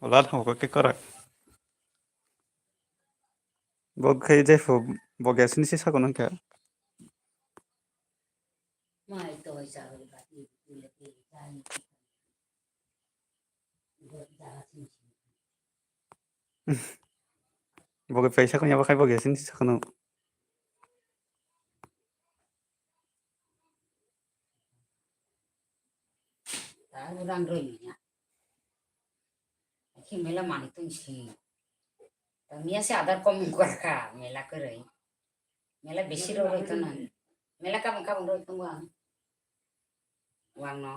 Wala thango khe kwrak. Bo khe jepho bo gas ni se sago nang kha. Mai toi cha ri ba ti ti le ti cha ni. Bo khe paisa kanya ba khai bo gas ni se sago nang. Tahu rang roi ya. Khi mela mani tun si. Ta mia se adar kom gua ka mela ko roi. Mela besi ro roi tun. Mela kabang kabang roi tun wa. Wang no.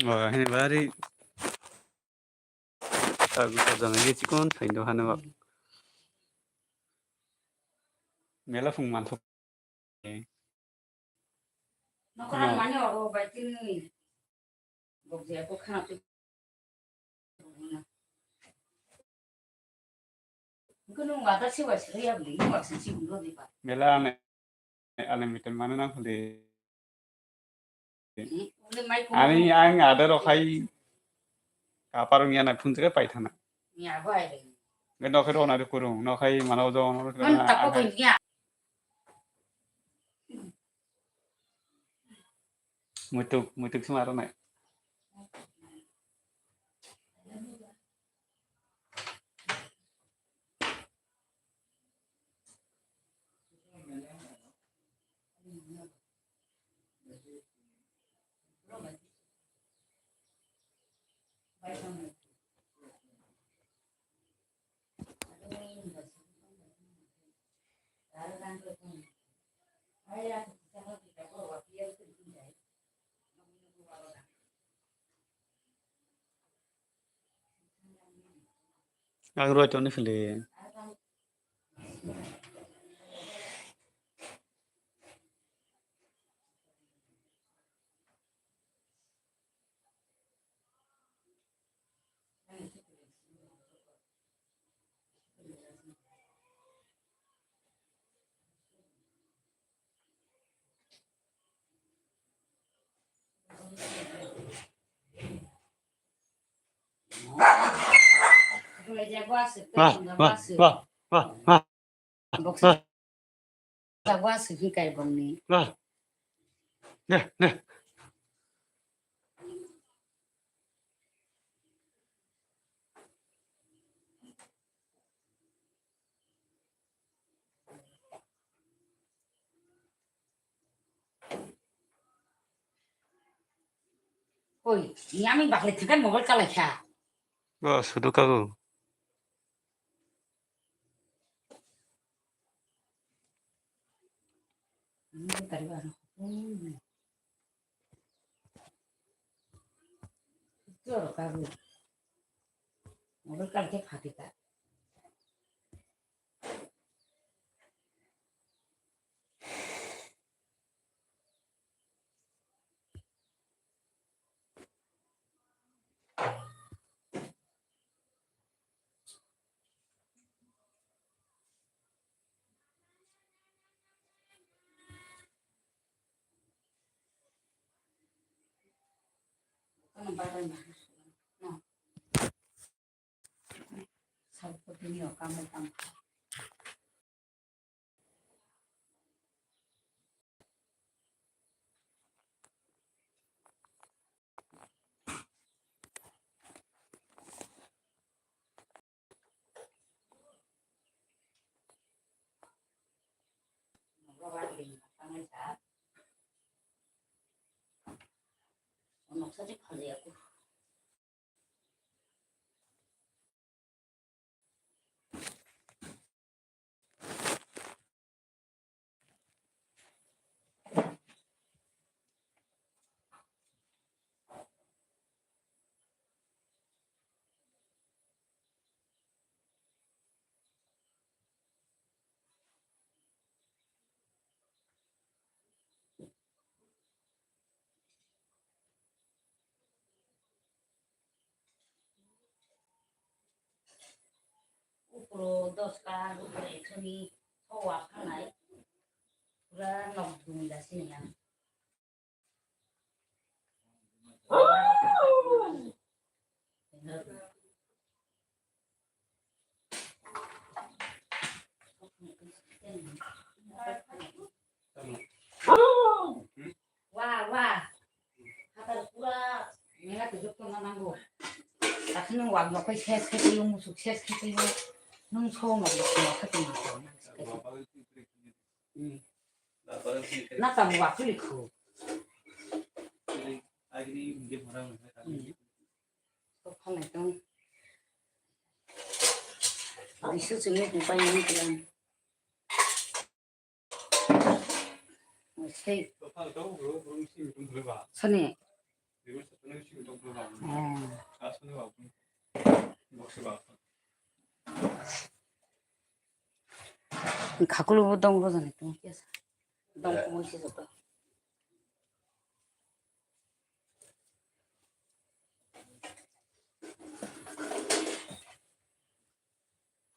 Oh, hini bari. Tagu sajana ye chikon thaindo hane ba. Mela phung manthok. Nokra mani oro bai tini. Bokjia ko khana tu. Mela ane, ane miten mane nang khali. Ani ang ada rokhai kaparung yana phun jega pai thana. Nge nokhai rona de kurung, nokhai mana ojo, nokhai rona. Muituk, muituk sima rona. Ang roi toni phili. Wah, wah, wah, wah, wah. Boksa. Wah. Sawa suhi kai bongni. Wah. Deh, deh. Oi, ni ami bakle thangkai mobile kalai kha. Bo sudu kago. Mobile kalai kha phatika. Upro doska, upro ekso ni sowa phanai, pura nok dum da sini ang. Wa, wa. Hatar pura mela tu jok tongna nango. Takhe nwng wak nok bai ses khe twi o, musuk ses khe twi o. Nwng so nok bai nok khe tongna nango. Hmm. Na tamo wa kuli khu. Hmm. Kok phalai tong. Bisu chungni kupai ni kulang. Sei. Sani. Hmm. Khakulu bo dong bo jani tong khe sa. Dong kumui se joto.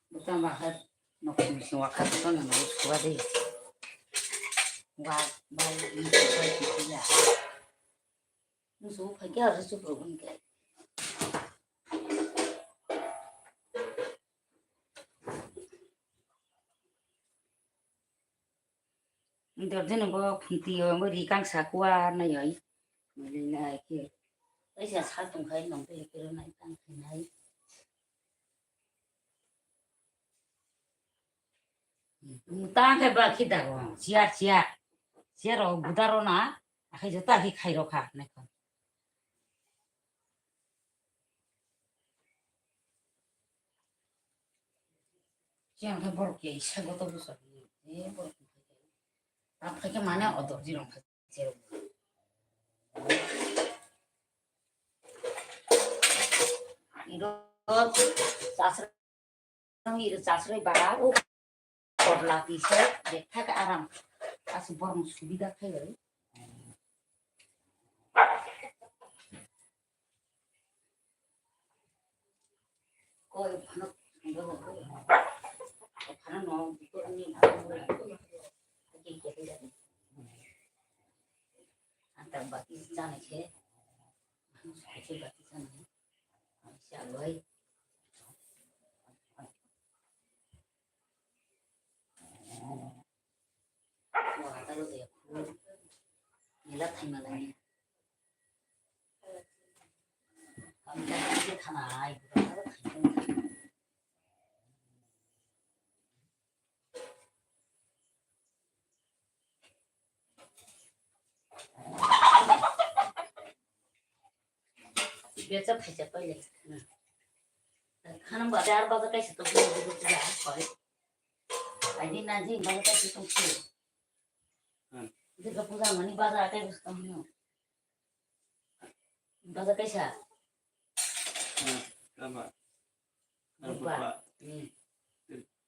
Bwtang bahar nok simi simi wakha joto no suwa de. Wa bai ni suwa de ya. Musu phai khe aro chukro gun khe. Dorjino bo khunti yo, bo ri kangsa kuar na yoi. Mali na ke. Kaisa sal tong khai nong te kero nai tang khai nai. Tang khai ba khi da ro, siar siar. Siar ro budaro na, akhai jota khi khai ro kha nai kho. Siang khe borok ya isa goto bwsa. Eh, borok. Tap khai khe mane odor jirong kha. Iro chasra Ang iro chasroi bara o korla tisa de thak aram. Asu borong subida khai bai. Koi phano phano no ko ani anta bati jane khe. Bati jane. Saloi. Wah, taruh ya, full. Nila thai malai. Kami kan kita khanai, bukan taruh thai malai. Becha thaisa paile. Khana bade ar baja kaisa tong phuru dugu puja koi. Aini na jing baja kaisa tong phuru. Hmm. Durga puja mani baja kaisa tong phuru. Baja kaisa. Hmm. Tama. Bupa. Bupa. Hmm.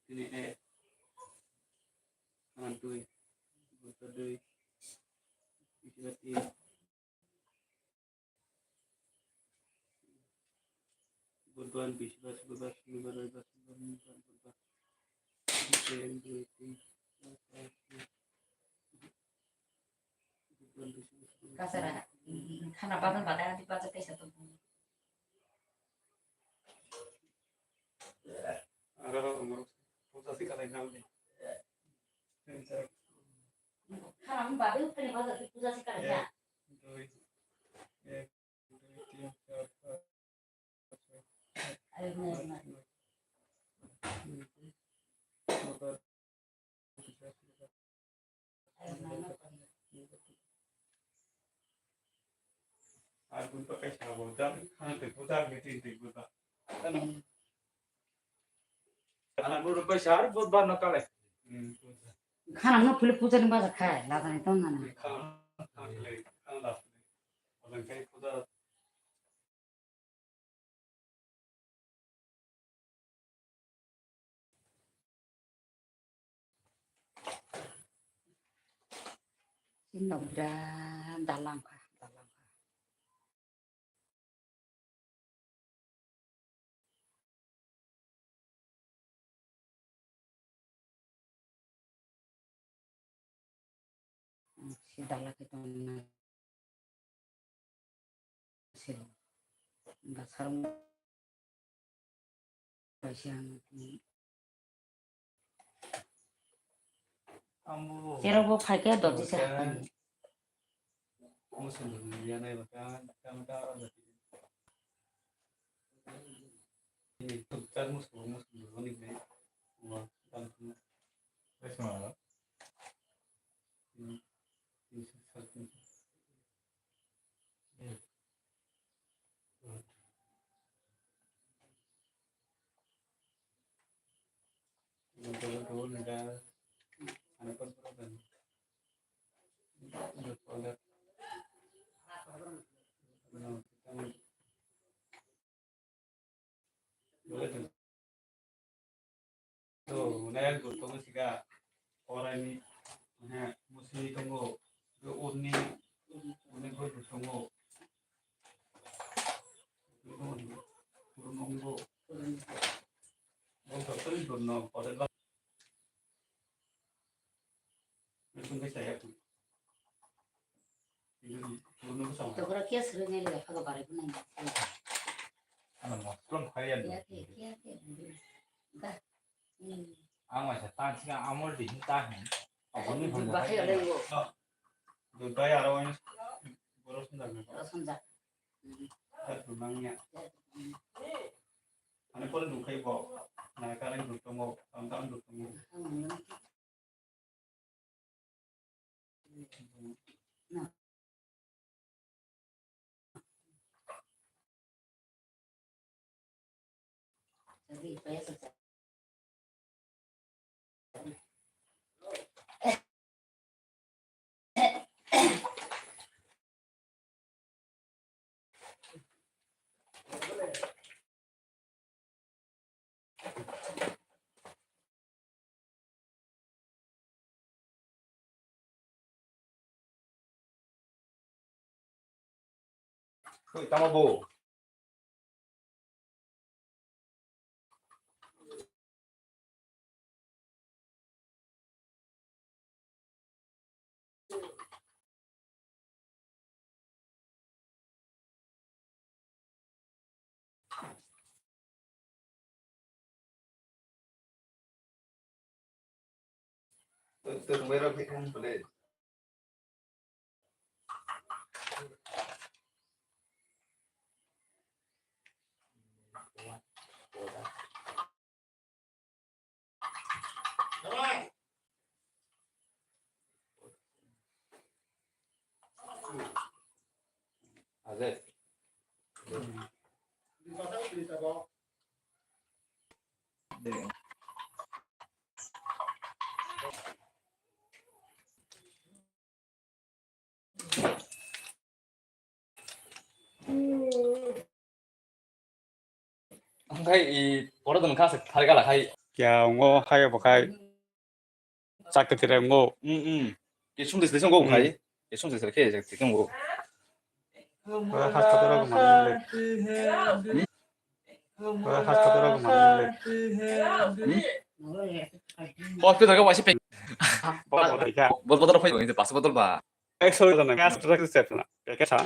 Tini eh. Khana dui. Bupa dui. Isi bati. Budwan, Biswas, Budwas, Sunibar, Raibar, Sunibar, Budwan, Budwan. Sen, dui, tin, char, pach, choi. Budwan, Biswas, Budwan. Kasara, khana badan badan adi baja kaisa to. Aro, aro, puja si kalai na uli. Khana badan kani baja puja si kalai na. Dui, ek. Khana no phule puja ni baja khai, lajani tong nana. Sini birat dalam kha, dalam kha. Sida lagi tong na sila basar mo kaisa ang. Cherok bo phaikhe doti se hapan. Hwnkhe musli tongo, urni, urni ghor tongo. Urno tongo. Urno tongo. Tokra kia srwi nai le phaga barai bo nai. Ano mosrom khaya ni. Kia ke, kia ke. Ga. Hmm. Ang masa tan sing amol di hin ta hin. Aboni hon bahai ada yo. Dubai aro ini boros ndak. Boros ndak. Hmm. Nangya. Hmm. Ani pore dukhai bo. Na karen dukhai mo, tam tam dukhai mo. Hmm. Tamo bo. Hwnkhe i pore tong kha se thar gala khai. Kya ongo hai bo khai. Chakti tire ongo. Hmm, hmm. Kisum de song go khai. Kisum de khe chakti tong go. Ora hasta dora ko mani le. Ora hasta dora ko mani le. Hospital ka wasi pe. Botol botol phai, botol ba. Ek solo jana gas drug step na. Ke sa.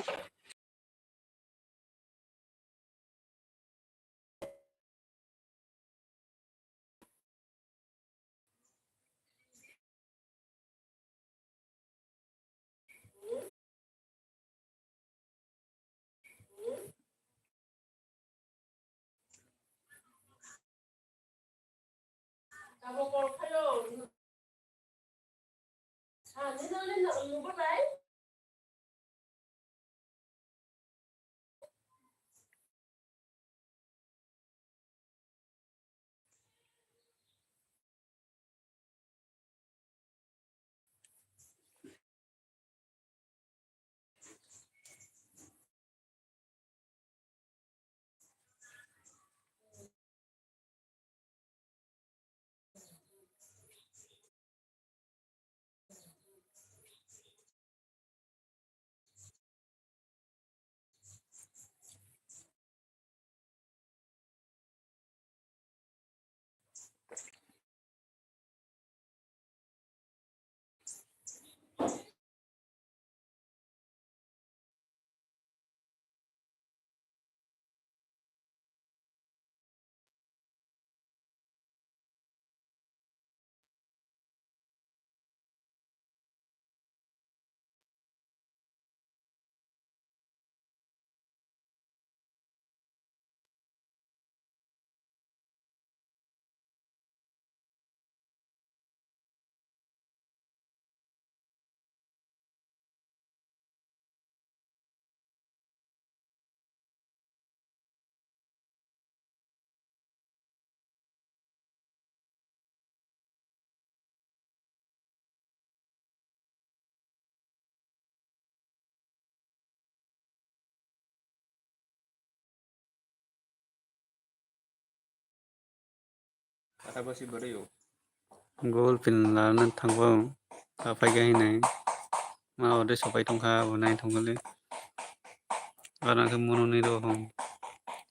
Kata basi bwrwi o. Goal pin lana thangbo, ta phaikha hinwi. Ma ode sopai tongkha, abo nai thangkha le. Gana khe mono ni rw hwn.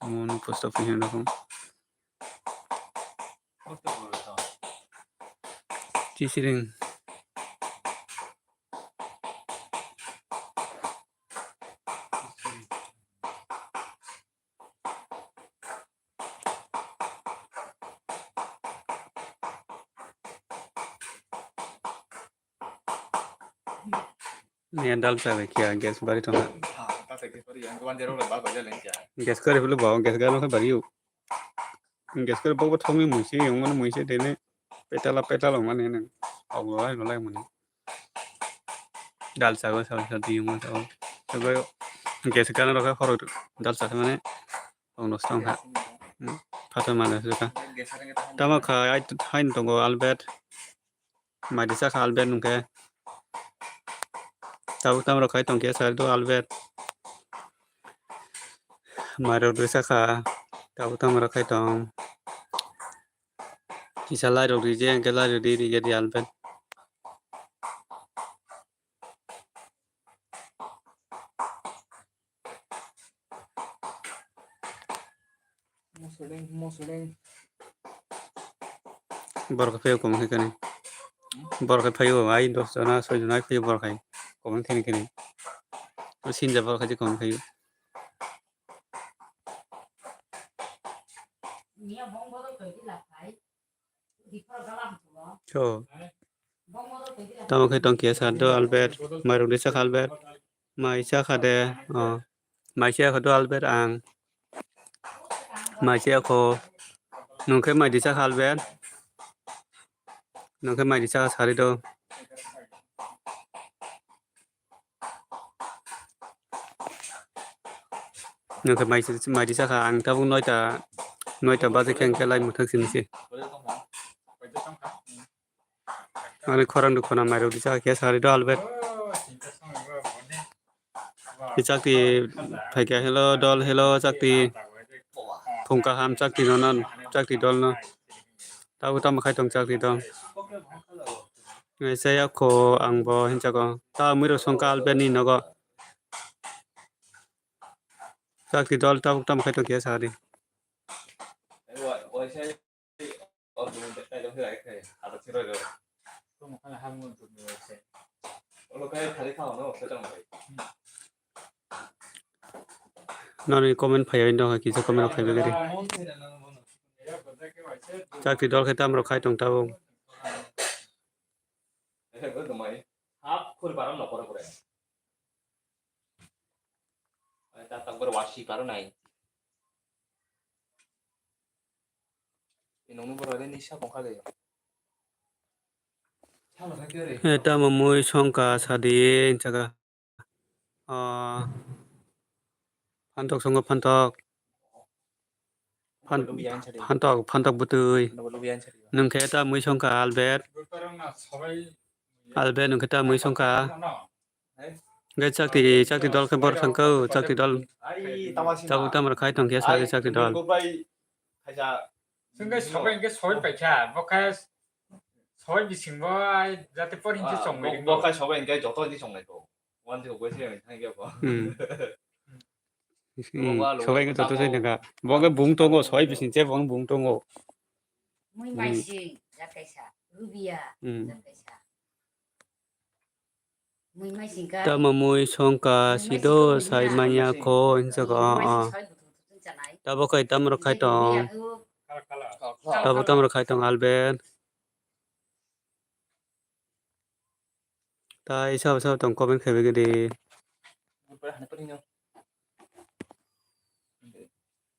Mono post office ni rw hwn. Chisiring. Niya dal sa bai kya gas bari thona. Gas kari bulu bao gas gano khe bari u. Gas kari bao thongni muisi yong mani muisi dene petala petala mani nang. Au lo ai lo lai mani. Dal sa go sa sa di yong mani sa. Gas gano rokha khoro dal sa mani. Tong dos tong kha. Phatar mane se kha. Tamo kha ai hain tongo Albert. Mai risa kha Albert nungkhe. Tabuk tamo rok khai tongkhe sari do Albert. Mai rok risa kha. Tabuk tamo rok khai tong. Kisa lai rok rije hwnkhe lai rok ri rije di Albert. Borok khe phaiyo comment khe kani. Borok khe phaiyo ai dos jona soi jona phaiyo borok hai comment khe kani. Sinja borok khe comment phaiyo. Tamo khe tong khe sa do Albert, mairok risa kha Albert, mai cha kha de, o, mai cha kha do Albert ang, mai cha kho, nung khe mai risa kha Albert, nung khe mai risa kha sari do. Nokhe mai, mai risa kha, ang tabuk noita, noita baje khe, hwnkhe lai mwthang simi se. Ani khorang dukho na mairok risa kha khe sari do Albert. Chakti phaikha, hello dol, hello chakti. Phung kaham chakti nono, chakti dol no. Tabuk tamo khai tong chakti dol. Saya kho ang bo hinjago. Ta mui rok songkha Albert ni nogo. Chakti dol tabuk tamo khai tong khe sa di. Nani comment phaiya indo kisa comment rok phaibai gari. Chakti dol khe tamo rok khai tong tabuk. Hap khuri param no pore pore. Ai, ta takbar wasi paro nai. Inung nung borok ni sa bongkha de. He tamo mui songkha sadi hinchaka. Ah, phantok songo phantok. Phan-, phantok, phantok bwtwi. Nwng khe ta mui songkha Albert. Albert nwng khe ta mui songkha. Hwnkhe chakti, chakti dol khe bor thangkha, chakti dol. Tabuk tamo khai tongkhe sari chakti dol. Hwnkhe sobai hwnkhe sobai paikha, bo khe sobai bisingo ai jate por hinse chongwi ringo. Bo khe sobai hwnkhe joto hinse chongnai kho. Wan thik bai se ang thang ya bo. Hmm. Hmm. Sobai hwnkhe joto sai nangkha. Bo khe bung tongo, sobai bising che bo bung tongo. Mui maising jakaisa, rubia jakaisa. Tamo mui songkha sido sai manya kho hinjago, ah, ah. Tabo khai tamo rok khai tong. Tabo tamo rok khai tong Albert. Tai sabo sabo tong comment khaibai gede.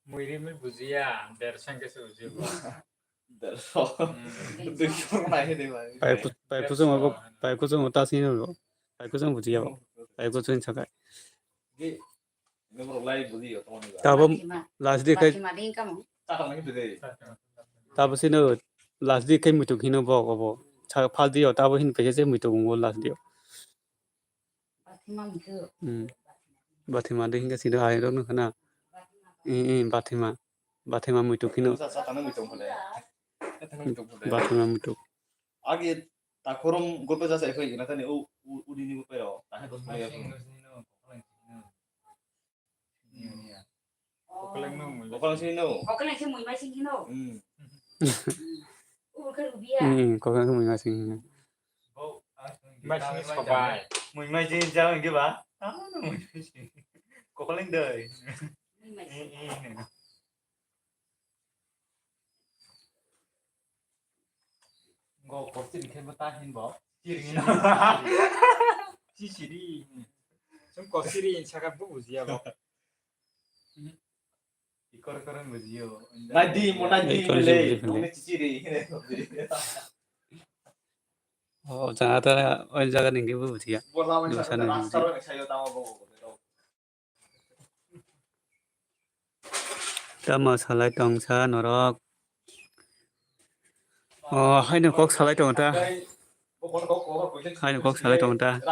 Mui rimwi bujiya, derso hwnkhe se bujiya bo. Derso. Hmm. Derso nai hwnwi bai. Pai ku-, pai kuchung abo, pai kuchung ta sini bo. Pai kuchung bujiya bo. Pai kuchung sakai. Ge, ini borok lai bujiya, tamo ni ba. Tabo last day khai. Tamo sino last day khai muituk hino bo obo. Sa phal dio tabo hin pese se muituk ungo last dio. Hmm. Bathima de hinga sino ai rok nukha na. Eh, eh, bathima. Bathima muituk hino. Bathima muituk. Agi takhurum gulpe jasa ikhoi ina tani u, u, udini gulpe ro. Tahe dos puluh ya. Kokoleng no mui. Kokoleng sini no. Kokoleng sini mui mai sini no. Hmm. Ul ke rubia. Hmm, kokoleng mui mai sini no. Mai sini sobai. Mui mai sini jauh ini ba. Tahu no mui mai sini. Kokoleng doi. Mui mai sini. Eh, eh. Go kosiri khe bo ta hin bo. Chichiri. Chichiri. Sum kosiri saka bu bujiya bo. Ikor ikor bujiyo. Nai di mo nai di. Ikor ikor le. Bujiyo. Chichiri. O jaga ta o jaga ni bu bujiya. Bola man sa rasta ro ni sayo tamo bo. Tamo salai tong sa norok. O, haino kok salai tong ta. Haino kok salai tong ta.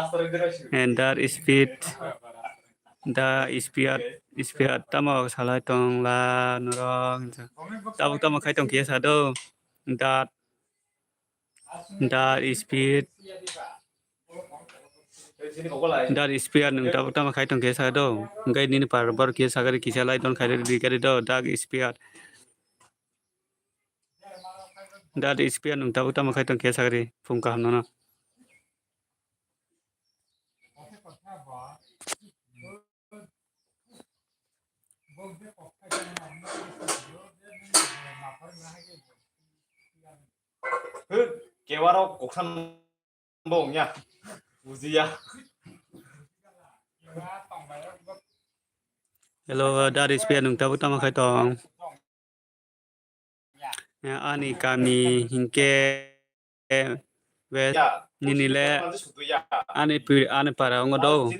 And that speed, the speed, speed tamo salai tong la norok. Tabuk tamo khai tong kisa do. That Dar speed. Dar speed nwng tabuk tamo khai tong kisa do. Hwnkhe nini par bor kisa sagari kisa lai don khai rwdi gari do dar speed. Dar speed nwng tabuk tamo khai tong kisa sagari phung kaham nono. Hwk, kewaro koksan bo wngya. Bujiya. Hello, dar speed nwng tabuk tamo khai tong. Ani kami hinkhe West, nini le ani pi-, ani para wngo do.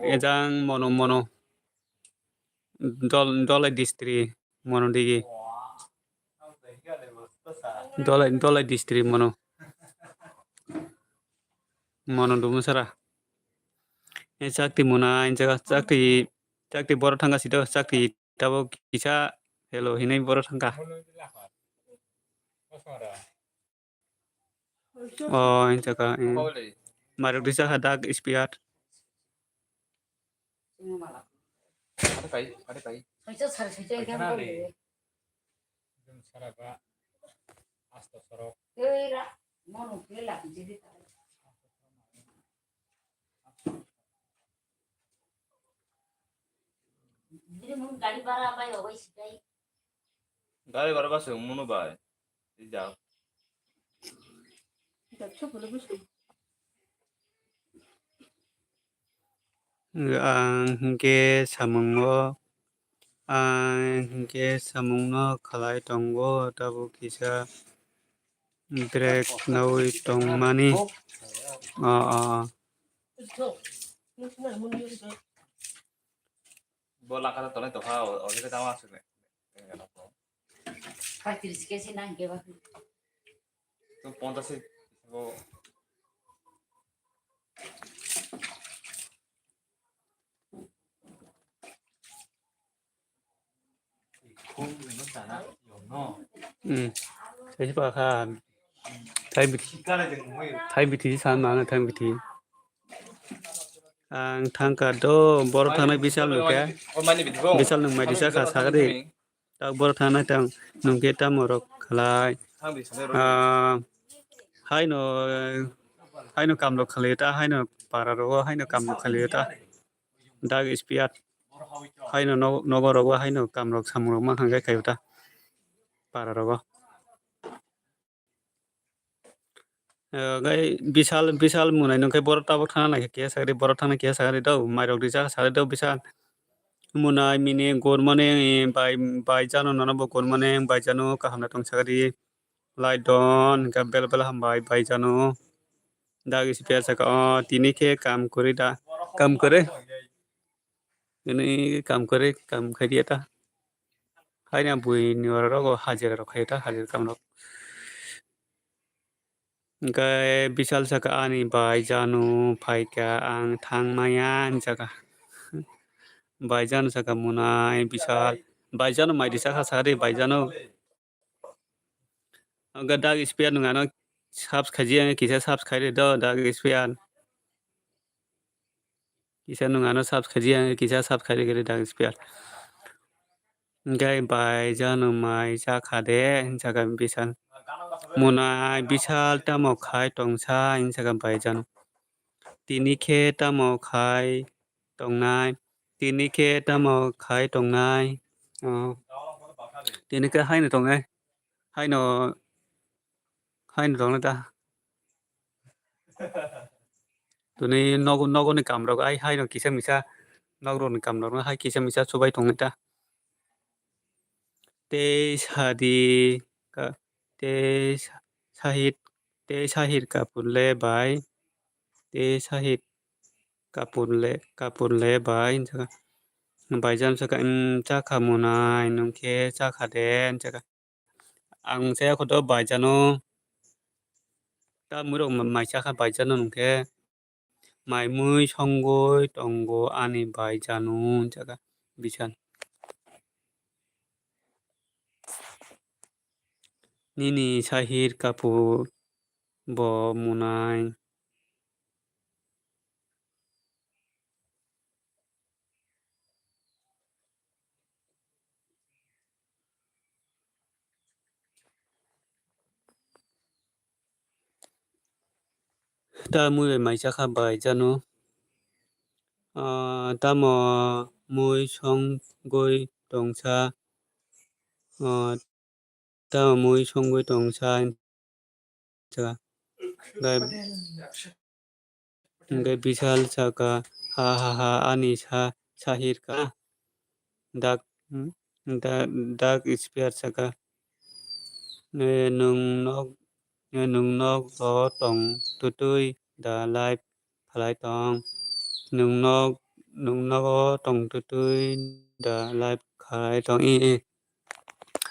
Ejang mono mono. Dol-, Dolai district mono digi. Dolai, Dolai district mono. Mono Dumusara. E chakti muna, e jaga chakti, chakti boro thangka sido, chakti Tabuk kisa hello hinwi borok thangkha. O, hinjaka, eh. Mairok disa kha dak spear. Gari bara bai obai sikai. Gari bara basi munu bai. Ijak. Ang hingke samungo, ang hingke samungno khalai tongo, tabuk kisa drag nawi tongmani. O, o, o. Bo laka ta tonai tokha, o, o, tamo aswk le. Paitris kesi nang keba. Tong pontas se bo. Hmm. Sai pa kha. Thai bithi. Thai bithi san mana thai bithi. Ang thangka do, borok thangnai bisal nungkhe. Bisal nung mai disa kha sagri. Tak borok thangna tang nungkhe tamo rok khlai. Ah, haino, haino kamrok khlai ta, haino para rogo, haino kamrok khlai ta. Dak spear. Haino no-, nogo rogo, haino kamrok samrok ma hangkai khaio ta. Para rogo. Eh, gai bisal, bisal munai nungkhe borok tabuk thangna nai khe keha sagri, borok thangna keha sagri do, mairok rijak sagri do bisal. Munai mini good morning, bai, bai jano nono bo good morning, bai jano kaham na tong sagri. Light don, hingke bel bel hambai, bai jano. Dak spear saka, o, tini khe kam kwrwi da, kam kwrwi. Ini kam kwrwi, kam khai diya ta. Haina buini oro rogo hajira rok khai ta, hajira kam rok. Hingke bisal saka ani bai jano phaikha, ang thang maya hinjaka. Bai jano saka munai bisal, bai jano mai disa kha sari bai jano. Hingke dak spear nung ano subs khaijak, kisa subs khairi do, Dark Spear. Kisa nwng ano subs khaijak, kisa subs khairi khairi Dark Spear. Hingke bai jano mai chakha de, hinjaka Bishal. Munai Bishal tamo khai tongsa, hinjaka bai jano. Tini khe tamo khai tongnai, tini khe tamo khai tongnai. Oh. Tini khe haino tongnai, haino, haino tongnai ta. Tini nogo, nogoni kamrok ai haino kisa misa, nogrokni kamrok hai kisa misa chubai tongnai ta. Tei sadi ka, tei sa-, sahid, tei sahid kapur le bai, tei sahid kapur le, kapur le bai, hinjaka. Bai jano saka, "Em, chakha munai, nwng khe chakha de?" hinjaka. Ang saya khoto bai jano. Ta mwrok ma-, mai chakha bai jano nwng khe. Mai mui songwi tongo ani bai jano, hinjaka Bishal. Nini sahid kapur bo munai. Ta mui bai mai chakha bai jano. Ah, tamo mui songwi tongsa. Ah, tamo mui songwi tongsa. Hingke Bishal saka, "Ha, ha, ha, ani sa-, sahid ka." Dark, hmm, da-, Dark Spear saka, "Eh, nwng nok, eh, nwng nok o tong twtwi da live khlai tong. Nwng nok, nwng nogo tong twtwi da live khlai tong." I, i.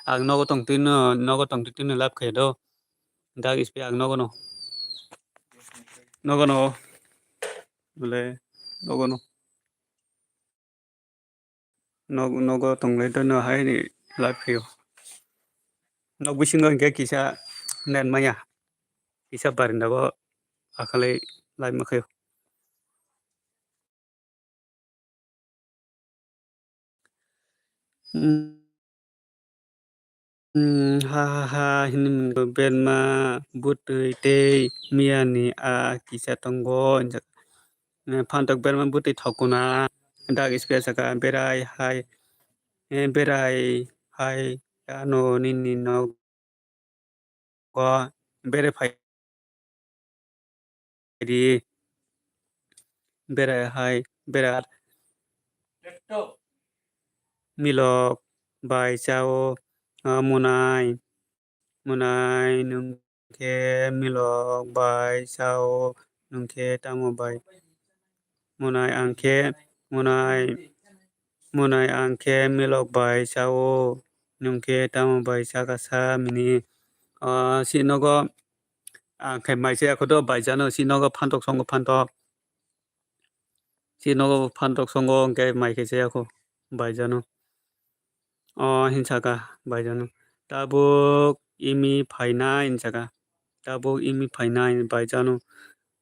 Ang nogo tong twino, nogo tong twino live khe do. Dark Spear ang nogo no. Nogo no. Bole, nogo no. Nog-, nogo tong le do no hai ni live khe. Nog bisingo hingke kisa net maya. Kisa barinda go akhali live ma khe. Hmm. Hmm, ha, ha, ha, hinwi mwngo, berma bwtwi tei miyani a kisa tongo, hinjak. Eh, phantok berma bwtwi thokuna, Dark Spear saka, berai hai, eh, berai hai, ano nini nogo bere phai di, bere hai, bere milok bai chao, ah, munai, munai nwng khe milok bai chao, nwng khe tamo bai? Munai ang khe, munai, munai ang khe milok bai chao, nwng khe tamo bai chakha sa mini? Ah, si nogo ang khe mai chaya kho do bai jano, si nogo phantok songo phantok. Si nogo phantok songo hingke mai khe chaya kho bai jano. O hinsaka bai jano. Tabuk imi phainai hinsaka. Tabuk imi phainai bai jano.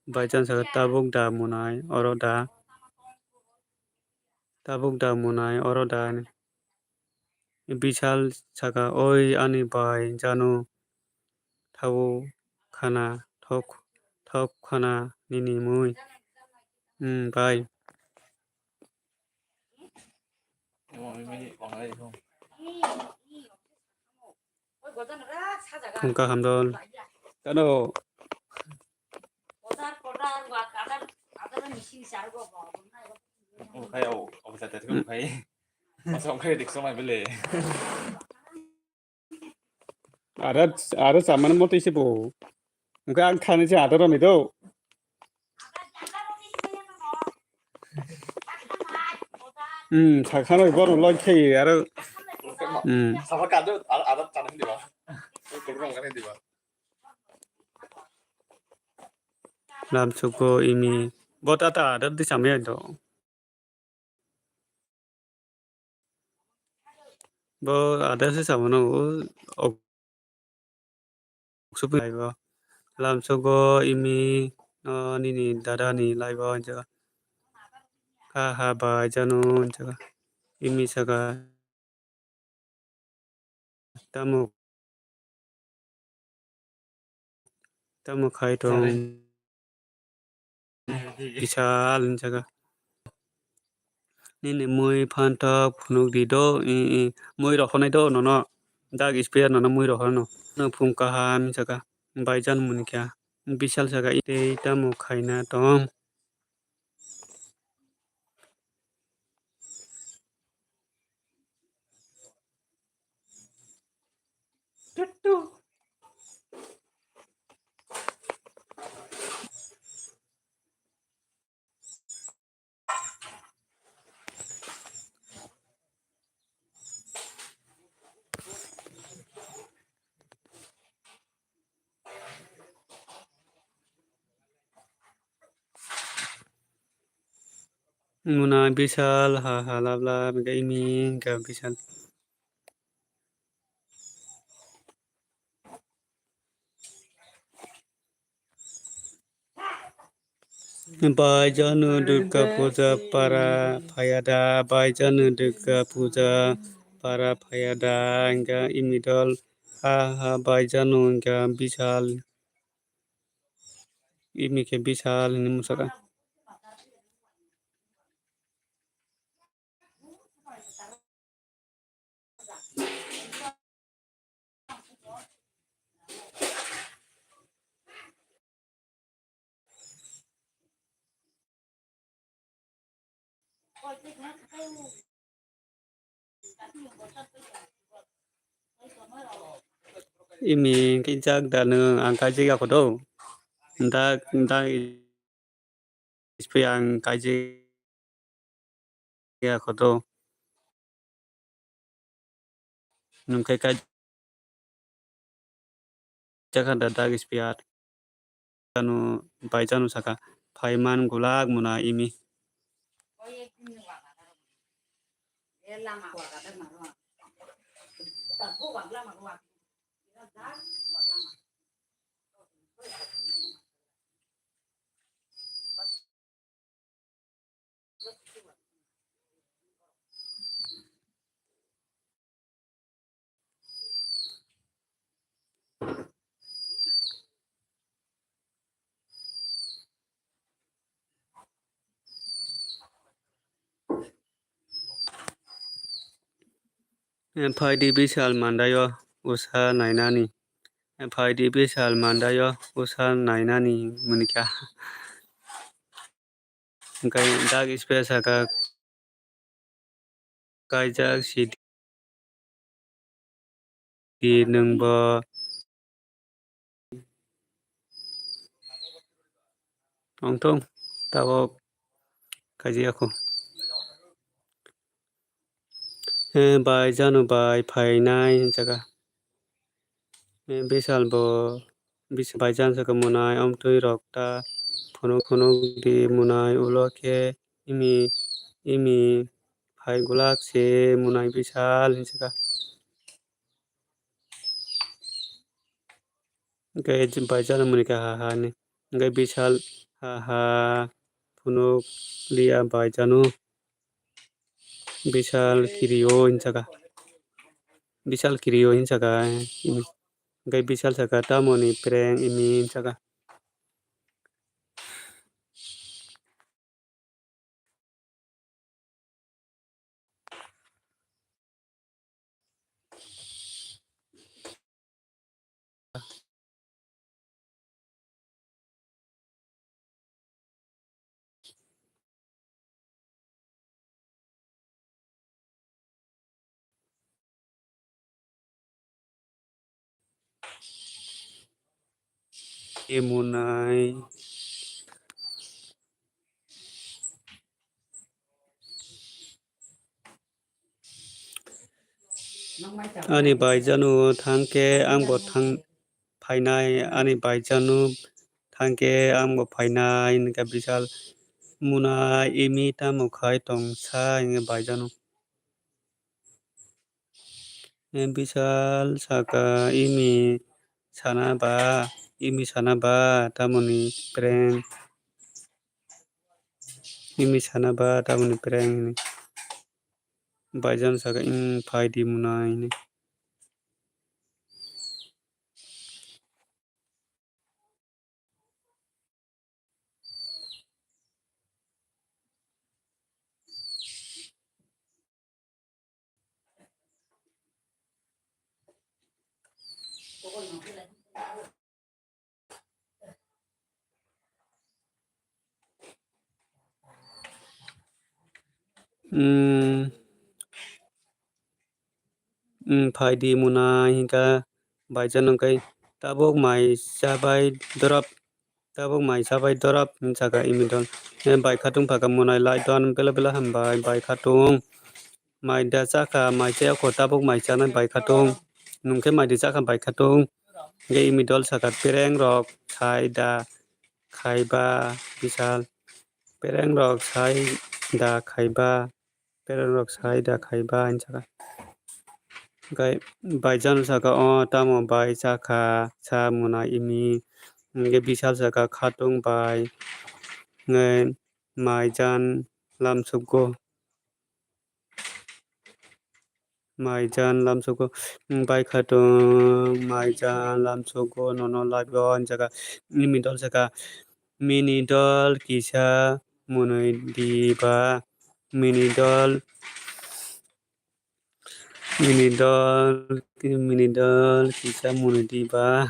Bai jano saka tabuk da munai oro da. Tabuk da munai oro da. Bishal saka, "Oi ani bai jano, thao khana, thok, thok khana nini mui." Hmm, bai. Phung kaham dol. Kano? Okai o, okai tete okai. Masa okai dik somai bele. Ada, ada zaman mau tisi bu. Okai ang thani si ada rami do. Hmm, sakano borok loi khe aro. Hmm. Sama kado, ada, ada tanah di bawah. Kurang kan di bawah. Lam suko imi. Bo tata ada di samya do. Bo ada se sabono o, o, supi bo. Lamsogo Imi no nini dada ni live o hinjago. Ha ha bai janu hinjago. Imi saka tamo tamo khai tong. Bishal hinjago. Nini mui phantok phunuk di do, i, i, mui rohornai do nono. Dak spare nono mui rohorno. No phung kaham hinjago. Baijan muni kha. Bishal saka, "Tei tamo khaina tong?" Muna Bishal ha ha lab lab, hingke Imi hingke Bishal. Bai janu Durga Puja para phayada, bai janu Durga Puja para phayada, hingke Imi dol ha ha bai janu hingke Bishal. Imi khe Bishal hinwi mwsaka. Imi hingke jak da nwng ang kaijak ya kho do. Dak, dak. Spray ang kaijak ya kho do. Nwng khe kaijak kha da dak spray. Janu, bai janu saka, phaiman gulak muna Imi. Phaidi Bishal mandaio usa nainani. Phaidi Bishal mandaio usa nainani munikha. Hingke dak spray saka kaijak sidi nwngbo. Tongthung tabok kaijak ya kho. He bai janu bai phainai hinjago. Bishal bo, Bishal bai jang saka munai, omtwi rok ta phunuk phunuk di munai, ulo khe Imi, Imi phai gulak se munai Bishal hinwi saka. Hingke bai jang muni kha ha ha ni. Hingke Bishal ha ha phunuk liya bai janu. Bishal kirio hinsaka. Bishal kirio hinsaka. Hingke Bishal saka tamoni prank imi hinsaka. Emunai. Ani bai janu thangkhe ang bo thang phainai, ani bai janu thangkhe ang bo phainai, hingkhe Bishal muna imi tamo khai tongsa hingkhe bai janu. Bishal saka imi sana ba Imi sana ba tamoni prank. Imi sana ba tamoni prank hini. Baijan saka, "Ing phai di mwnai," hini. Hmm. Hmm, phai di mwnai hinka baijan wngkai tabuk mai chabai dorop. Tabuk mai chabai dorop hinwi saka imi dol. He bai khatung phaka mwnai lai don bela bela hambai bai khatung. Mai da chakha mai chayakho tabuk mai chanai bai khatung. Nwng khe mai di chakha bai khatung. Hingke imi dol saka prank rok sai da khaiba bisal. Prank rok sai da khaiba. Prank rok sai da khaiba hinwi saka. Hingke baijan saka o tamo bai chakha sa mwnai imi. Hingke bisal saka khatung bai. Hingke maijan lamsugo. Maijan lamsugo, bai khatung maijan lamsugo nono live o hinwi saka. Imi dol saka, mini dol kisa mwnwi di ba, mini dol, mini dol, mini dol kisa mwnwi di ba.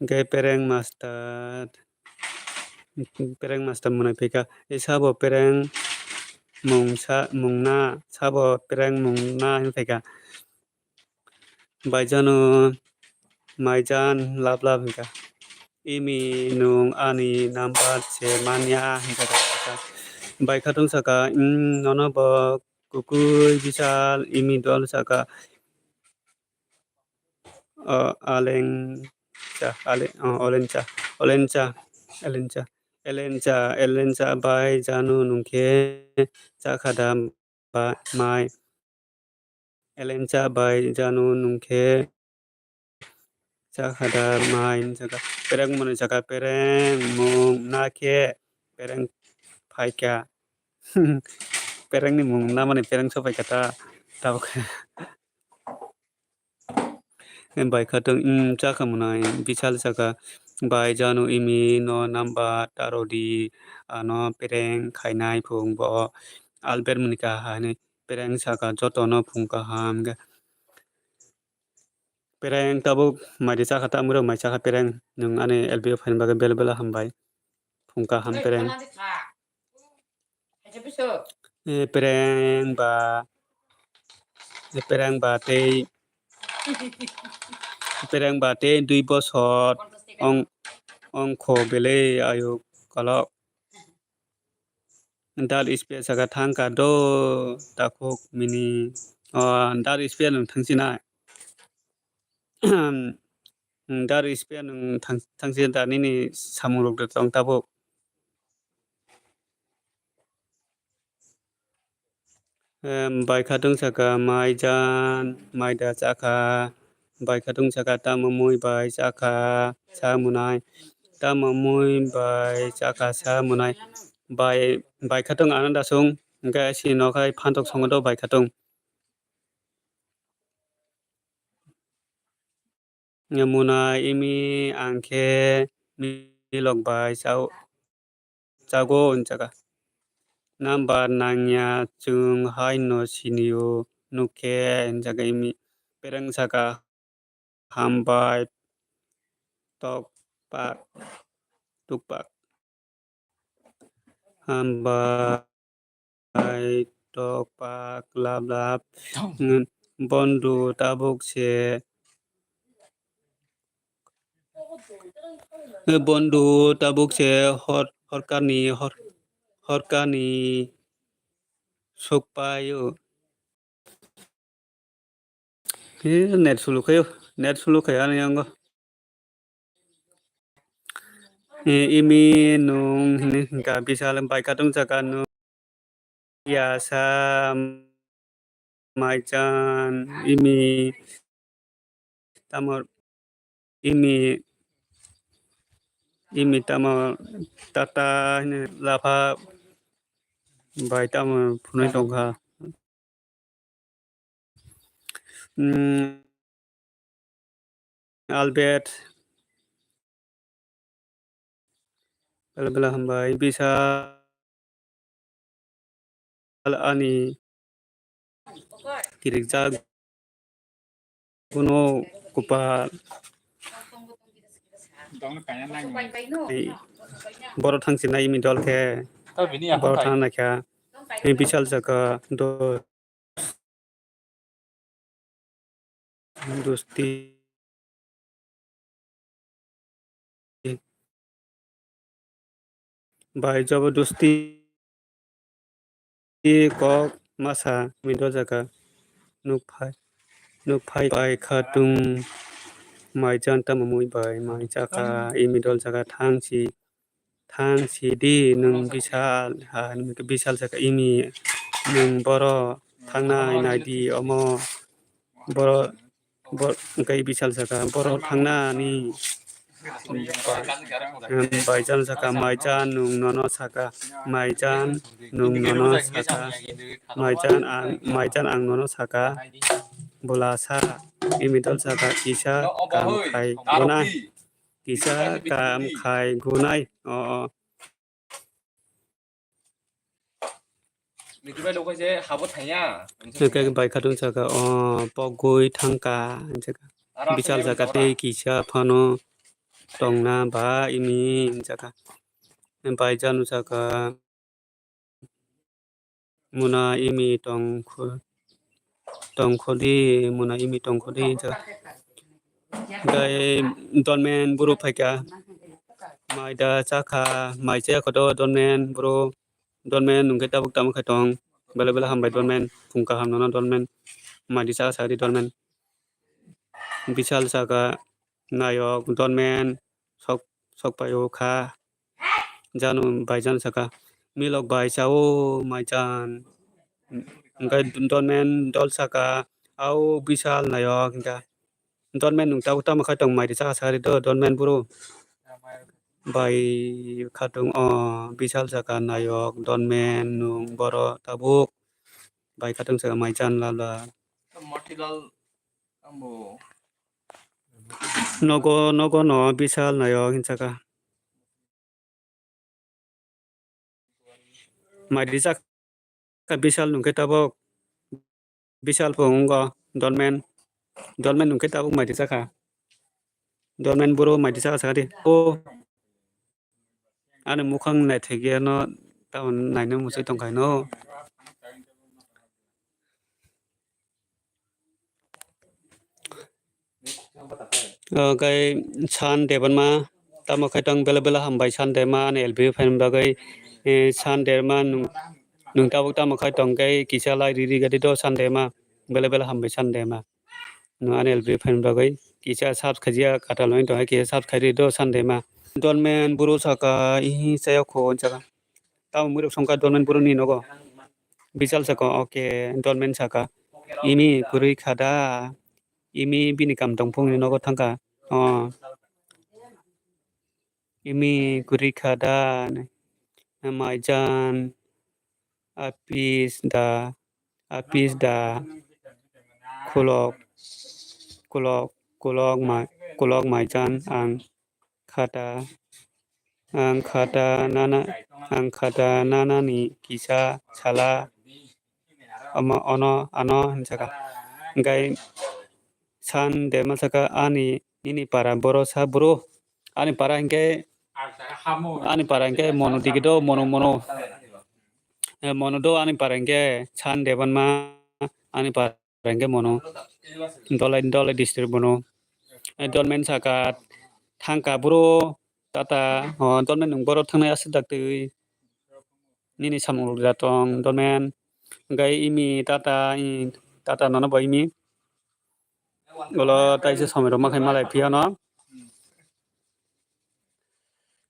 Hingke prank master, prank master mwnai phaikha. E sabo prank mungsa, mungna, sabo prank mungna hinwi phaikha. Baijano maijan lab lab hinka. Imi nwng ani number se manya hinka. Bai khatung saka, "Umm, nono bo kukui bisal," imi dol saka. O, alengcha, ale-, o, olencha, olencha, elencha, elencha, elencha bai janu nungkhe chakhada ba mai. Elencha bai janu nungkhe chakhada mai hinwi saka. Pereng mwnwi saka, pereng mung nakhe pereng phaikha. Perengni mung namani pereng sophaikha ta, tabuk. Bai khatung, "Umm, chakha mwnai," bisal saka, "Bai janu imi no number ta rwdi, ano pereng khainai phung bo Albert mwnwi kaha hinwi." Pereng saka, "Jotono phung kaham." Hingke pereng tabuk mai di chakha ta, mwrwk mai chakha pereng, nwng ani L B o phaini bagwi bela bela hambai. Phung kaham pereng. Eh, pereng ba, eh, pereng ba tei, pereng ba tei dui bosor ong, ongkho belai ayuk kolok. Dal spare saka thangka do takhuk mini. O, dal spare nwng thangsinai. Dal spare nwng thang-, thangsi da nini samung rok da tong tabuk. Em, bai khatung saka mai jan, mai da chakha, bai khatung saka tamo mui bai chakha, sa mwnai, tamo mui bai chakha, sa mwnai, bai, bai khatung ano da sung, hingke si nokhai phantok songo do bai khatung. Mwnai imi ang khe milok bai chao, chago hinjaka. Number nangya chwng haino sinio nukhe hinjaka imi. Pereng saka hambai tokpak tukpak. Hambai tokpak lap lap. Bondhu tabuk se, bondhu tabuk se hor, horkani, hor, horkani sukpaio. He, net sulu khayo, net sulu khayo ani yango. Eh, imi nung hini hingka bisal bai katung saka nung. Ya sa maijan imi tamor. Imi, imi tamo tata hini lapha bai tamo phunui tongkha. Hmm, Albert. Bela bela hambai. Bisal ani kirikjak bono kupal. Borok thangsinai imi dol khe. Borok thang naikha. Bisal saka do. Dosti. Bai jobo dosti kok masa middle jaga. Nuk phai, nuk phai bai khatung mai jan tamo mui bai mai jaka i middle jaga thang si. Thang si di nwng bisal, ha, nwng khe bisal saka imi, nwng boro thangnai nai di omo, boro, bor-, hwnkhe bisal saka boro thangnani, em, baijan saka maijan nwng nono saka, maijan nwng nono saka, maijan ang, maijan ang nono saka, bwla sa, imi dol saka kisa kam khai guna. Kisa kam khai gunai. O, o. Hwnkhe bai khatung saka, o, pogwi thangka, hwnjaka. Bisal saka tei kisa phano tongna ba imi, hwnjaka. Bai janu saka. Muna imi tongkho-, tongkhodi, muna imi tongkhodi, hwnjak. Hwnkhe dormen buru phaikha, mai da chakha, mai chaya khoto dormen buru, dormen hwnkhe tabuk tamo khe tong, bela bela hambai dormen, phung kaham nono dormen, mai di chakha sakdi dormen. Bisal saka nayok dormen sok, sok paio kha. Janu bai janu saka milok bai chao maijan. Hwnkhe dormen dol saka au bisal nayok hwnkhe dormen nwng tabuk tamo khai tong mai di chakha sakdi do dormen buru. Bai khatung o bisal saka nayok dormen nwng boro tabuk bai khatung saka maijan lala. Nogo, nogo no bisal nayo hinsaka. Mai rijak kha bisal nungkhe tabuk. Bisal pho wngo, dormen. Dormen nungkhe tabuk mai rijak kha. Dormen boro mai rijak kha sakadi. O. Ani mukhang naithok ya no, tamo naina muchung tongkha no. O kai San Debbarma, tamo khai tong bela bela hambai San Debbarma ani L B fan bagwi, eh, San Debbarma nung, nung tabuk tamo khai tong kai kisa like riri gadi do San Debbarma, bela bela hambai San Debbarma. No ani L B fan bagwi kisa subscribe ya katal nai tong hai kisa subscribe ri do San Debbarma. Dormen buru saka ihi chayok kho saka. Tamo mwrwk songkha dormen buru ni nogo. Bisal saka, okay, dormen saka. Imi kwrwi kha da. Imi bini kam tongphung ni nogo thangkha. O. Imi kwrwi kha da. Maijan. Apis da. Apis da. Khulok. Khulok. Khulok mai. Khulok maijan ang. Khata, ang khata nana, ang khata nana ni kisa sala, omo, ono, ano, hinjaka. Hingkai San Debbarma saka ani, nini para boro sa boro, ani para hingke, ani para hingke mono digi do, mono, mono. Eh, mono do ani para hingke San Debbarma, ani para hingke mono. Dolai, Dolai district bono. Eh, dormen saka thangka boro tata, o, dormen nung boro thangnai aswk dak twi. Nini samung rok da tong, dormen. Hingke imi tata, i tata nono bo imi. Ulo taisa somoi rok ma khai malai phiya no.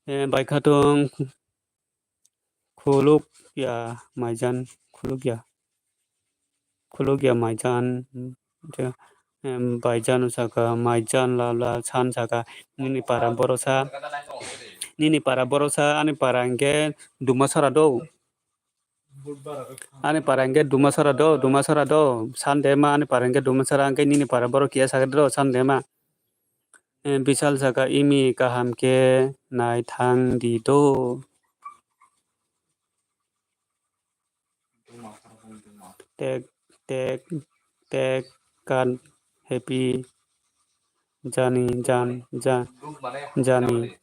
Eh, bai khatung. Khulukya maijan, khulukya, khulukya maijan, je Em, Baijano saka, Maijan Lala San saka, nini para borosa, nini para borosa, ani para hingke Dumasara do. Ani para hingke Dumasara do, Dumasara do, San dema, ani para hingke Dumasara, hingke nini para borok kiya saka do, San dema. Eh, Bishal saka, imi kaham khe nai thang di do. Tek, tek, tek, kan, happy, jani, jan, ja-, jani.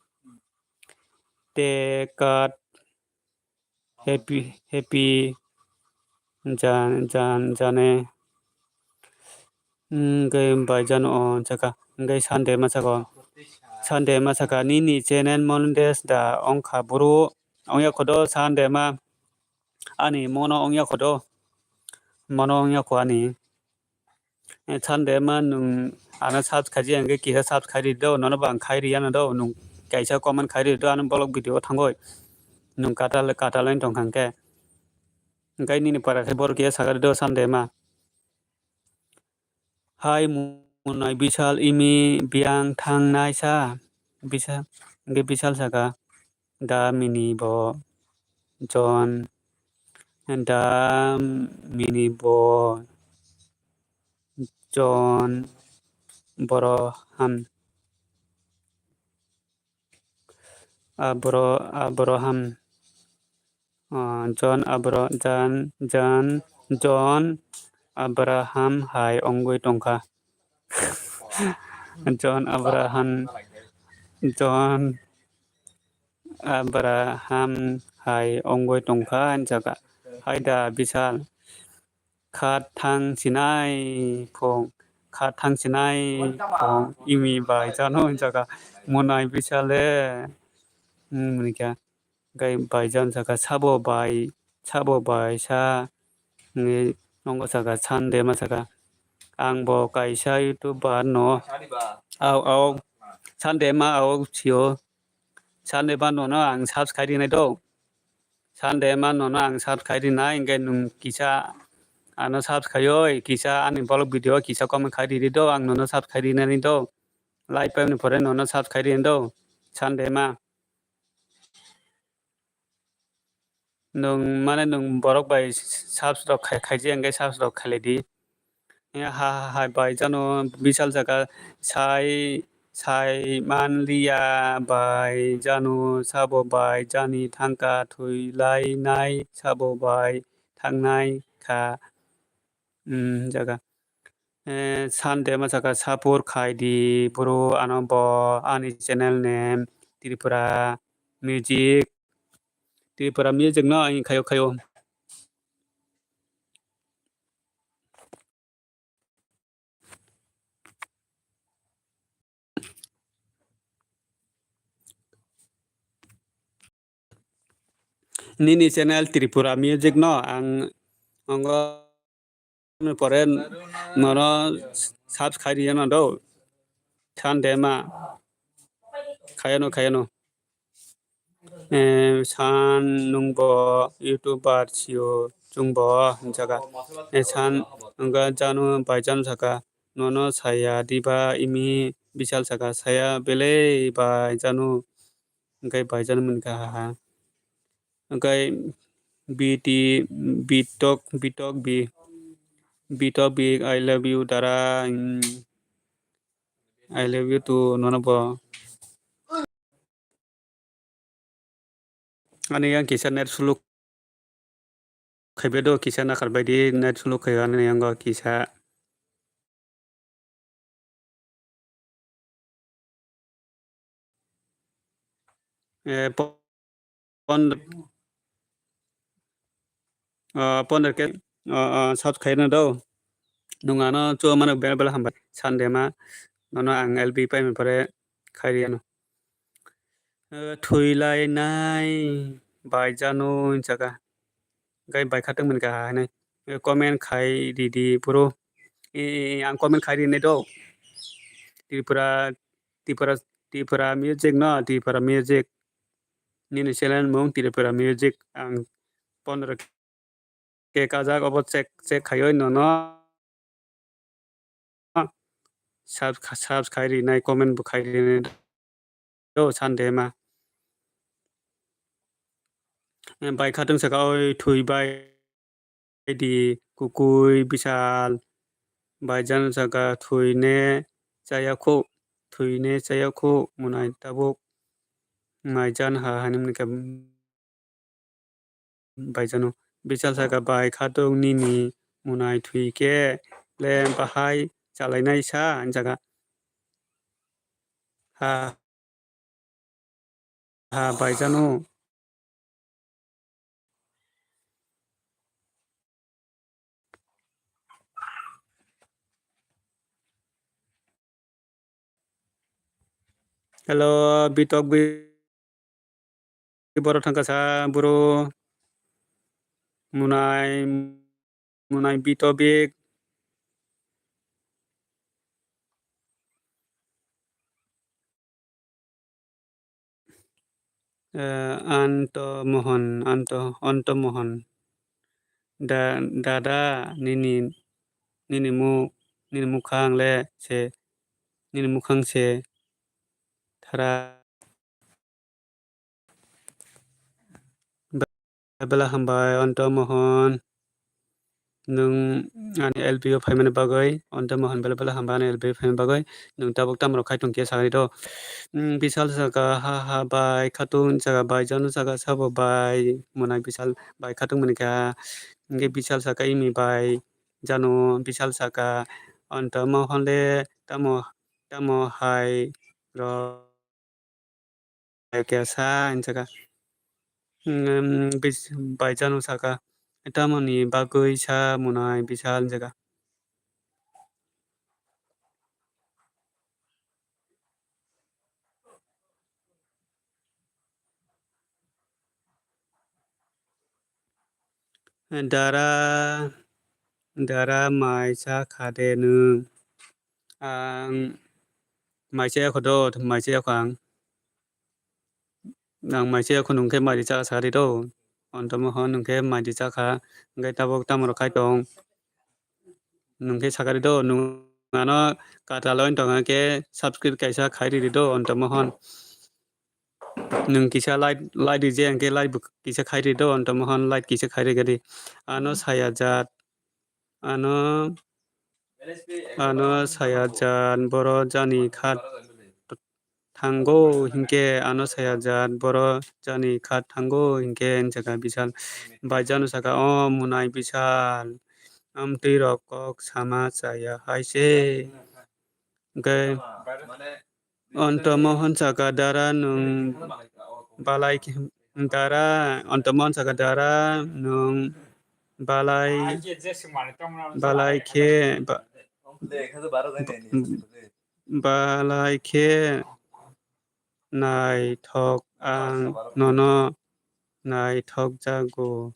Tek, kat, happy, happy, jan, jan, jane. Hingke Baijano o saka, hingke San dema saka, San dema saka, nini channel monetize da ongkha boro, ongya khodo San dema, ani mono ongya khodo, mono ongya kho ani. Eh, San dema nwng ano subscribe khaidi hingke kisa subscribe khaidi do, nono bo ang khairiyano do, nwng kaisa comment khaidi do, ano vlog video o thangoi nwng katal, katal wng tongkha hingke. Hingke nini para khe borok kiya saka do San dema. Hai munai Bishal imi biyang thangnai sa? Bishal, hingke Bishal saka, da mini bo John, da mini bo John boro ham. Abro-, Abraham, ah, John Abra-, Jan-, Jan-, John Abraham hai ongoi tongkha. John Abraham, John Abraham hai ongoi tongkha, hinjaka. Haida Bishal. Khat thang sinai phung, khat thang sinai phung, imi bai jano hinjaka, monai Bishal le, hmm, hinkhe, gai bai jan jaka, sabo bai, sabo bai sa, hinwi nongo saka, San dema saka, ang bo kaisa YouTuber no, au, au, San dema au sio, San dema nono ang subscribe rinai do. San dema nono ang subscribe rinai, hingke nwng kisa ano subscribe oi, kisa ani vlog video kisa comment khai riri do, ang nono subscribe rinani do. Like paimani pore nono subscribe rini do. San dema. Nwng mane nwng borok bai subs rok khai, khaijak hingke subs rok khailai di. Ya, ha, ha, hai bai jano Bishal jaka sai, sai manliya bai jano sabo bai jani thangkha thwi lai nai sabo bai thangnai kha, hmm, jaga. Eh, San dema saka support khai di bro ano bo ani channel name Tripura Music, Tripura Music no ang khayo khayo. Nini channel Tripura Music no ang, ang pore nono subscribe rinani do. San dema. Khayano, khayano. Eh, San nwng bo YouTuber sio chwng bo hinjaka. Eh, San wngkha jano bai jano saka. Nono saya diba imi Bishal saka saya belai bai jano. Hingke bai jano mani kha ha ha. Hingke B T, Bitok, Bitok B, Bitok B, I love you, dara. Mm. I love you too, nono bo. Ani yang kisa net suluk khaibe do, kisa nakhar baidi net suluk khaiyo ani yango kisa. Eh, pon-, pon-, ah, pondro ke, ah, ah, subscribe no do. Nwng ano cho mano bela bela hambai. San dema. Nono ang L B paimani pore khairiyano. Eh, thwi lai nai bai jano hinjaka. Gai bai kha tongmani kha hinwi comment khai ridi bro. E, e, e, ang comment khai rinai do. Tripura, Tripura, Tripura Music no, Tripura Music. Nini channel mung Tripura Music. Ang pondro K kajak obo check, check khaioi nono. subs-, subs khai rinai, comment bo khai rinai do sande ma. Bai khatung saka oi thwi bai di kukui bisal bai jano saka thwi ne chaya khu, thwi ne chaya khu munai tabuk mai jan ha hanimni khe. Bai jano. Bisal saka bai khatung nini munai thwi khe le bahai chalainai sa hinjaka. Ha, ha, bai jano. Hello, Bitok bi borok thangkha sa bro. Munai, munai Bitok bik. Eh, Anto Mohon, Anto, Anto Mohon. Da-, dada, nini, nini mu-, nini mukhang le se, nini mukhang se thara. Bela hambai, Anto Mohon. Nwng ani L P o phaimani bagwi, Anto Mohon bela bela hambai ani L P o phaimani bagwi. Nwng tabuk tamo rok khai tong khe sakni do. Mm, Bisal saka, ha ha bai khatung saka, bai jano saka, sabo bai, mwnai Bisal bai khatung mani kha. Hingke Bisal saka, imi bai jano, Bisal saka, Anto Mohon le tamo, tamo hai rok. Khe sa hinjaka. Em, bis-, bai jano saka. Tamoni bagwi sa mwnai Bisal hinjaka. Dara, dara mai cha kha de nwng? Ang mai cha yakho do, mai cha yakho ang. Ang mai cha yakho nwng khe mai di cha sa di do. Anto Mohon nwng khe mai di cha kha. Hingke tabuk tamo rok khai tong. Nwng khe sakari do, nwng ano katal o wng tong khe subscribe kaisa khai ridi do, Anto Mohon. Nwng kisa like, like rije, hingke like bo kisa khai ridi do, Anto Mohon like kisa khai rigadi. Ano saya jat, ano, ano saya jat, boro jani khat thango, hingke ano saya jat, boro jani khat thango, hingke hinjaka Bisal. Bai jano saka, o mwnai Bisal, amtwi rok kok sama chaya hai se. Hingke Anto Mohon saka, dara nwng balai khe, dara, Anto Mohon saka, dara nwng balai, balai khe, ba-, balai khe naithok ang nono naithok jago.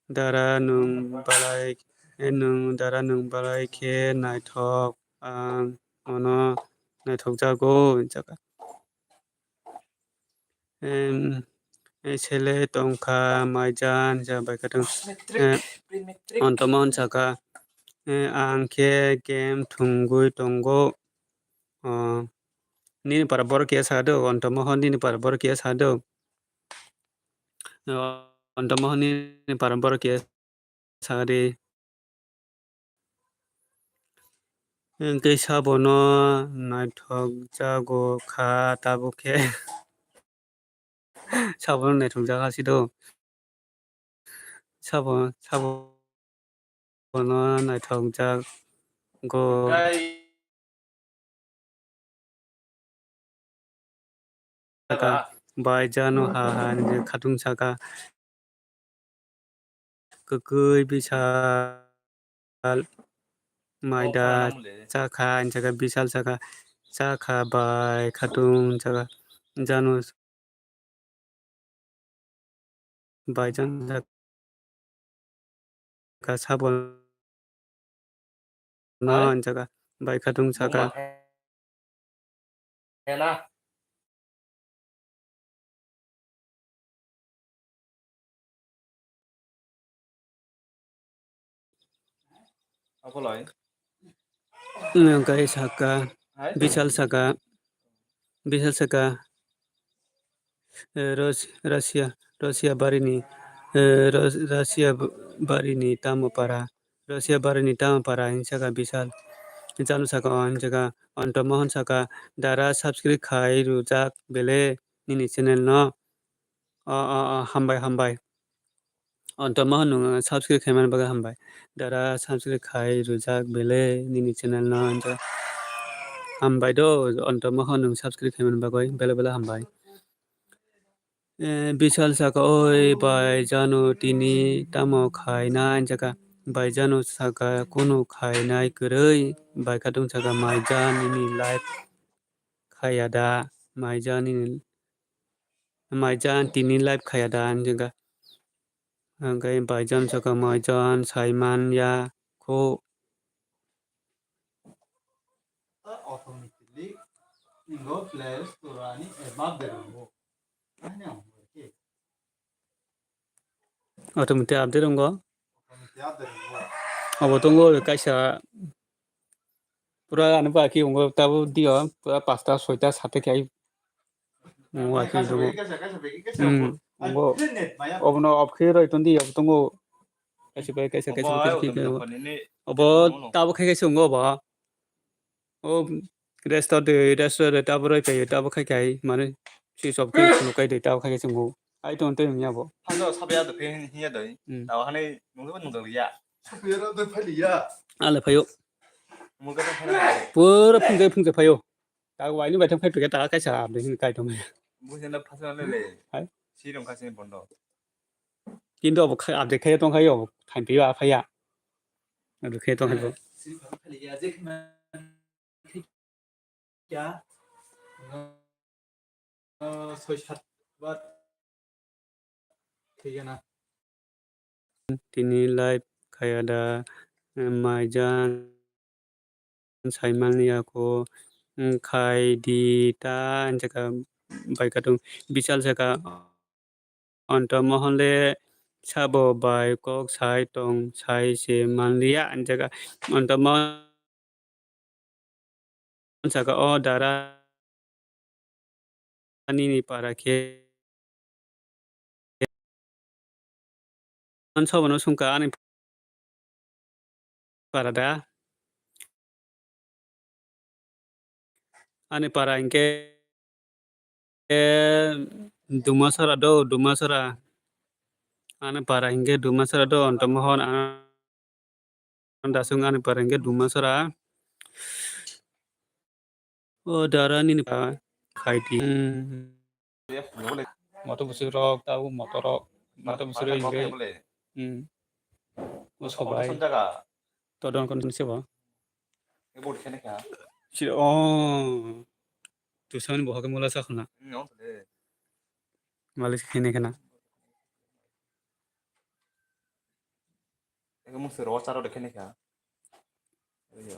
Dara nwng balai, nwng dara nwng balai khe naithok ang nono naithok jago hinjaka. Em, eh, sele tongkha maijan ja bai khatung. Eh, Anto Mohon saka, eh, ang khe game thwngwi tongo. Oh, nini para borok kiya sa do, Anto Mohon nini para borok kiya sa do. Oh, Anto Mohon nini para borok kiya sa de. Hingke sabono naithok jago kha tabuk khe. Sabono naithok jaga si do. Sabo, sabono naithok jago. Saka, bai jano ha ha ni khatung saka. Kwkwi Bisal maida chakha, hinjaka Bisal saka, chakha bai khatung saka, jano bai jano saka, sabo no hinjaka bai khatung saka. Apoloi. Hwnkhe saka, Bishal saka, Bishal saka, eh, Ros-, Russia, Russia barini, eh, Ros-, Russia b-, barini tamo para, Russia barini tamo para hinwi saka Bishal. Chalo saka o hinwi saka, Anto Mohon saka, "Dara subscribe khai rwjak bele nini channel no." O, o, o, hambai, hambai. Anto Mohon nwng subscribe khaimani bagwi hambai. Dara subscribe khai rwjak bele nini channel no hinwi saka. Hambai do, Anto Mohon nwng subscribe khaimani bagwi bele bele hambai. Eh, Bishal saka, "Oi bai jano tini tamo khainai?" Hinwi saka, bai jano saka, "Kunu khainai kwrwi." Bai khatung saka, "Mai jan nini live khaya da, mai jan nini, mai jan tini live khaya da?" Hinwi saka, hwnkhe bai jan saka, "Mai jan saiman ya kho." Automatically ningo Play Store ani app update wngo. Ani ang hwnba khe. Automatic update wngo. Automatic update wngo. Abo tongo kaisa pura ani ba ki wngo tabo dio pura pasta soita sate khai. Wngo aki tongo. Hmm, wngo. Obono off khe roi tondi abo tongo. Kaisa bai kaisa kaisa bai kaisa khai. Obo tabo khai kaisa wngo obo. O restore de, restore de, tabo roi paio, tabo khai khai, mane switch off khe phunuk kai de, tabo khai khai chwngo. Ai tong tei wngya bo. Hano sabai ya do phe hinya doi. Hmm. Tabo hanai nungdo nungdo ya. Sabai ya do phai ya. Ale phaio. Mungka to phai. Pura phunjai phunjai phaio. Tabo waini bai thang phai pika ta kaisa abde hin kai tong ya. Bujana phasa le le. Hai. Si rong kasi bondo. Kintu abo khai abde khai tong khai yo, khai pio a phai ya. Abde khai tong khai bo. Ya, soi sat bar. Thik na. Tini live khaya da, maijan saiman ya ko, khai di ta, hinjaka bai katung bisal saka. Anto Mohon le sabo bai kok sai tong sai se manliya, hinjaka Anto Mohon saka, "O dara nini para khe." An sobono sungka ani para da. Ani para hinkhe Dumasora do, Dumasora. Ani para hinkhe Dumasora do, Anto Mohon, an-, Dasung ani para hinkhe Dumasora. O dara nini pa khai di. Hmm. Motor busi rok, tau motor rok, motor busi rok hinkhe. Hmm. O sobai. To don kon se bo. Si, oh. Tu sani bo hoke mula sa khuna. Malik khene khana. Ego mung se ro charo de khene kha. Ayo.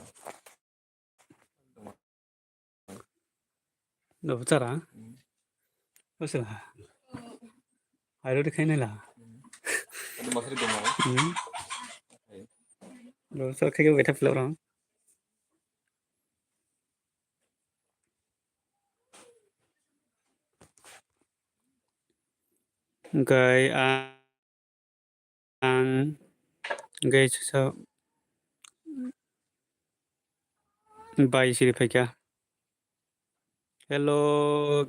Do chara? Hmm. Bosla. Airo de khene la. Hmm. Ado masri dong. Hmm. Okay. Do chara khege betha pila orang. Gai a Ang hwnkhe sa-, bai siri phaikha. Hello,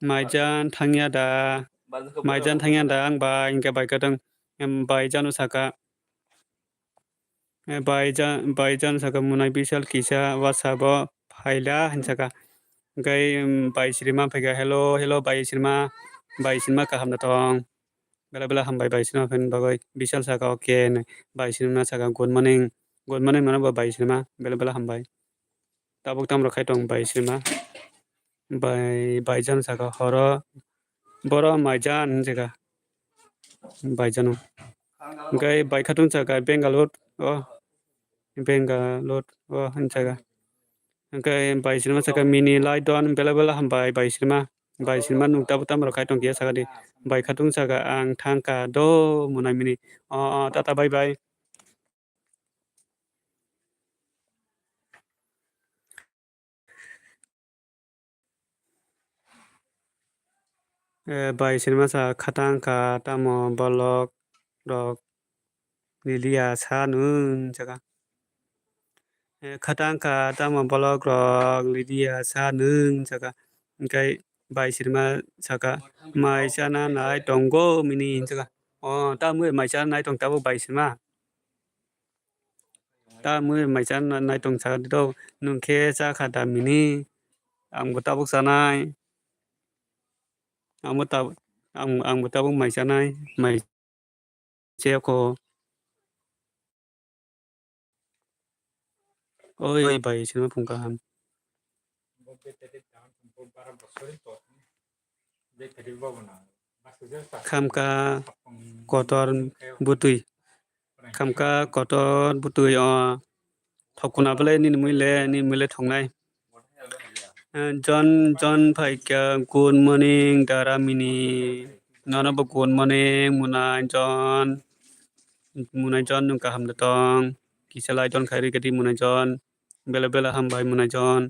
maijan thangya da? Maijan thangya da? Ang bai hwnkhe bai kwtang, em, bai jano saka. Eh, bai ja-, bai jano saka, "Munai bisal kisa WhatsApp o phaila," hinwi saka. Hwnkhe, um, bai sirima phaikha, "Hello, hello, bai sirima, bai sirima kaham da tong?" Bela bela hambai bai sirima phaini bagwi. Bisal saka, "Okay," hinwi. Bai sirima saka, "Good morning, good morning," mano bo bai sirima, bela bela hambai. Tabuk tamo rok khai tong bai sirima. Bai, bai jano saka horo, boro maijan hinjaka. Bai jano. Hwnkhe bai khatung saka Bangalore o, Bangalore o hinjaka. Hwnkhe bai sirima saka mini lai don bela bela hambai bai sirima. Bai sirima nung tabo tamo rok khai tong khe saka di. Bai khatung saka ang thangka do munai mini. O, o, tata bye bye. Eh, bai sirma sa khatang kha tamo bolok rok lilia sa nwng jaga. Eh, khatang kha tamo bolok rok lilia sa nwng jaga. Hingke bai sirma saka mai chana nai tongo mini hinjaga. O, tamo mai chana nai tong tabuk bai sirma. Tamo mai chana nai tong saka do nwng khe cha kha da mini. Ang bo tabuk chanai. Ang bo tab-, ang, ang bo tabuk mai chanai. Mai Cheko. Oi, bai, sima phung kaham. Khamka kotor butui. Khamka kotor butui o. Thokuna bwle nini mui le, nini mui le thoknai. Eh, John, John phaikha, "Good morning, Dara Mini." Nono bo good morning, Munai John. Munai John, nwng kaham da tong? Kisa lai John khai rikha di, Munai John. Bela bela hambai, Munai John.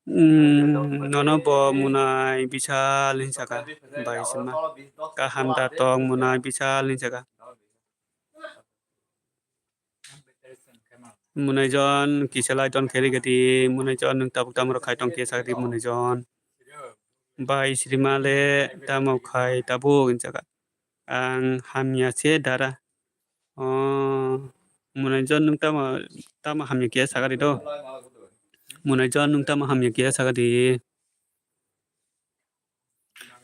Hmm, nono bo Munai Bishal hinwi sakha, bai sima. Kaham da tong, Munai Bishal hinwi sakha. Munai John, kisa lai John khe rikha di, Munai John, nwng tabuk tamo rok khai tong khe sakha di, Munai John. Bai srima le tamo khai tabuk hinwi sakha. Ang hamya se dara. O, Munai John, nwng tamo, tamo hamya khe sakha di do? Munai John, nwng tamo hamya khe sakha di?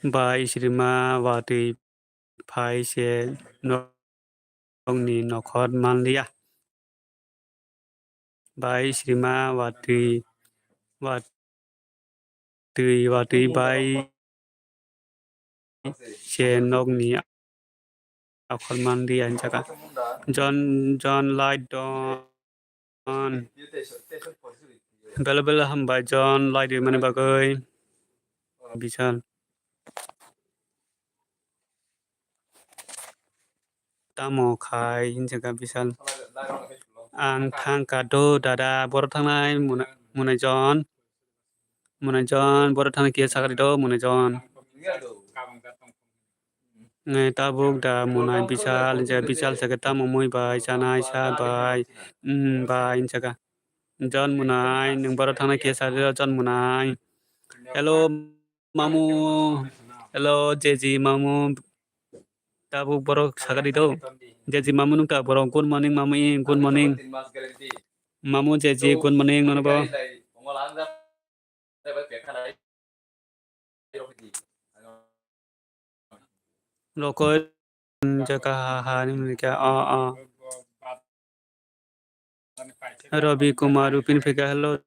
Bai srima watwi phai se nokni nokhor manliya. Bai srima watwi, watwi, watwi bai se nokni akhor manliya hinwi sakha. John, John light don. Bela bela hambai John light rimani bagwi. Bishal. Tamo khai hinwi sakha Bishal. Ang thangkha do dada, boro thangnai Muna-, Munai John. Munai John, boro thangnai khe sakha di do Munai John. Nge tabuk da Munai Bishal, je Bishal sakha tamo mui bai, chanai sa bai, mm, bai, hinwi sakha. John Munai, nwng boro thangnai khe sakha di do John Munai. Hello, mamu. Hello, J J mamu. Tabuk borok sakha di do. J J mamu nukta borok. Good morning, mamu, eh, good morning. Mamu J J, good morning, nono bo. Rokoi, jaka ha, ha, ni muni kya, a, a. Ravi Kumar, Rupin Phika, hello.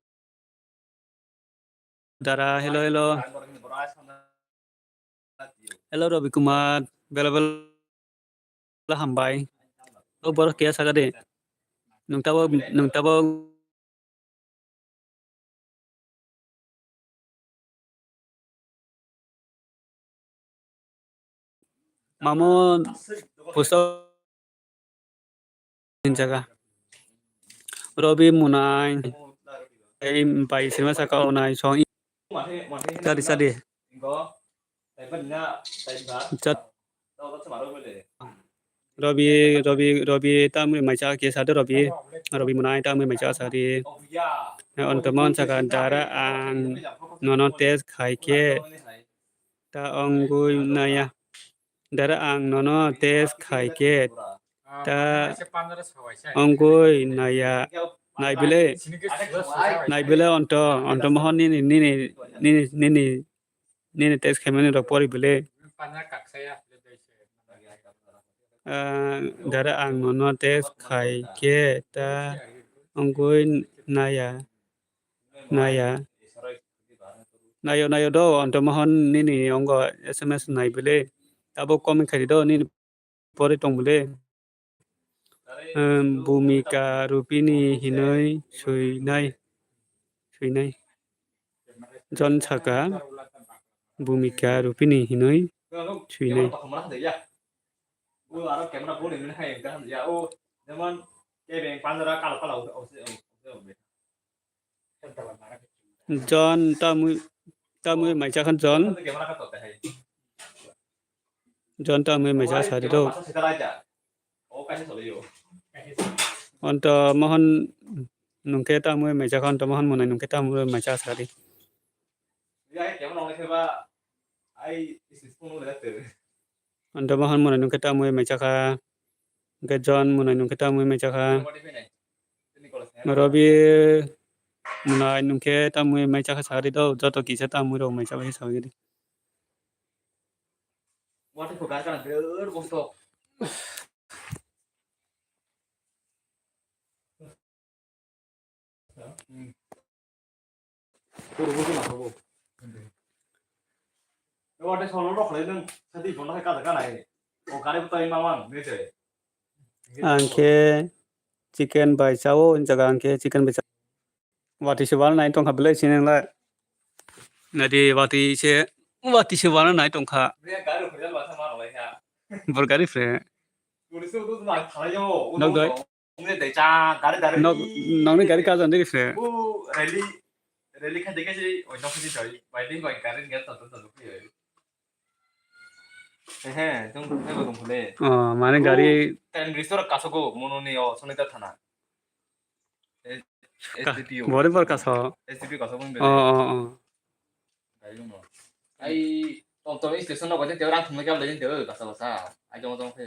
Dara, hello, hello. Hello, Ravi Kumar, bela bela hambai. O borok kaya sakha de. Nwng tabuk, nwng tabuk. Mamo puso hinjaga. Robi Munai. Ei bai sima saka onai song. Sadi sadi. Chat. Robi, Robi, Robi, tamni mai cha khe sadi Robi. Robi Munai tamni mai cha sadi. Onto mon saka dara ang nono test khai khe. Ta ongwi naya. Dara ang nono test khai khe ta ongwi naya. Nai bile, nai bile onto, onto mohon nini, nini, nini, nini, nini test khaimani rok pori bile. Ah, dara ang nono test khai khe ta ongwi naya. Naya. Nayo, nayo do, onto mohon nini ongo S M S nai bile. Abo comment khai do, nini pori tong bile. Em, Bhumika Rupini hinoi suinai. Suinai. Jon saka Bhumika Rupini hinoi suinai. Jon tamwi, Tamwi maisa khan John. John tamwi maisa sari do. Onto mohon nungke tamwi maisa khan, onto mohon mwnai nungke tamwi maisa sari. Onto mohon mwnai nungke tamwi maisa kha. Hwnkhe John mwnai nungkhe tamwi maisa kha. Robi mwnai nungkhe tamwi maisa kha sari do, joto kisa tamwi rok maisa bai sawi di. Ang khe chicken bai chao, o jaga ang khe chicken bai chao. Watwi se wana nai tongkha belai sini lai. Nadi watwi se, watwi se wana nai tongkha. Bor gari fre. Nok doi. Nok, nokni gari kajan digi fre. Rally, rally khai dikhe si, oi nok khai doi. Bai ding bai gari nge tonton tonton khai. He he, tong tong khai tong khole. Oh, mane gari. Ten risor kasogo mononi o sonita thana. Ka-, S D P O. Bore bor kaso. S D P O kaso bung bele. Oh, oh, oh. Gari dong no. Ai, tom tom station no gojek teo rang thumna kya bela jeng teo basa basa. Ai jong jong khai.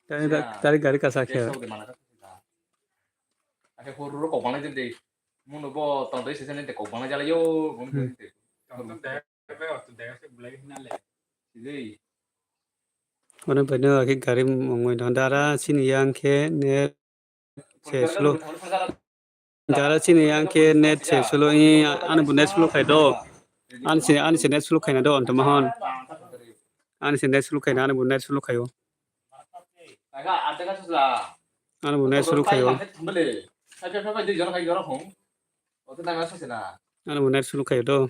Tari, tari gari kasa khe. Ake hor ro kok bana jeng de. Muno bo tom tom station de kok bana jala yo. Bung de. Tom tom de. Oro baino akhe gari mongwi no dara sini yang khe net se slow. Dara sini yang khe net se slow. Ani bo net slow khai do. Ani se, ani se net slow khai na do onto mohon. Ani se net slow khai na, ani bo net slow khai o. Ani bo net slow khai o. Ani bo net slow khai o do.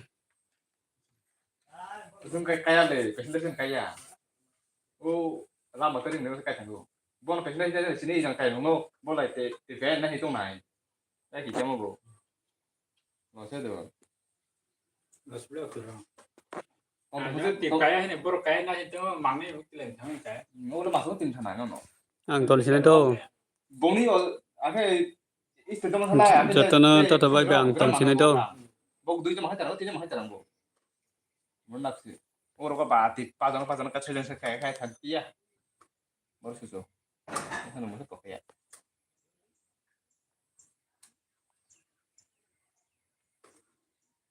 Kusung kai kaya le, passenger kan kaya. O lama tari ne kai thango. Bon passenger kai sini jang kai no, bo lai te, te ben na hitung nai. Ai ki chamo bo. No se do. Los bro tu. On te kaya hene bor kaya na hitung mangai ukilen thang kai. No lo masuk tin thana no no. Ang ton sini to. Boni o, ake Jotono toto bai bai ang tong sinai do. Bok dui joma hai tarang, tin joma hai tarang bo. Mon nak si. Oro ko ba ti pa jona pa jona ka chajang sa khai khai than tiya. Bor suso. Hano mo ko ya.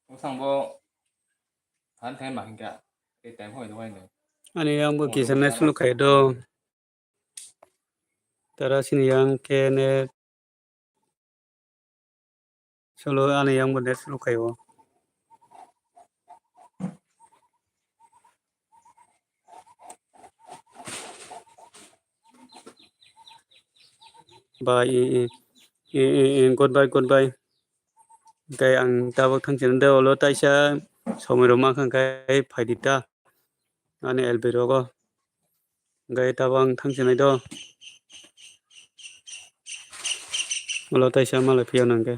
Osang bo han khai ma hingka. E time hoi do hoi no. Ani ang bo kisa nai sulu khai do. Tara sini yang kene solo ani yang bo net sulu khayo. Bye, eh, eh, eh, eh, eh, goodbye, goodbye. Hwnkhe ang tabuk thang sini de, olo taisa somoi rok mankha hwnkhe phaidi ta. Ani L B rogo. Hwnkhe tabuk ang thang sinai do. Olo taisa malai phiya nang khe.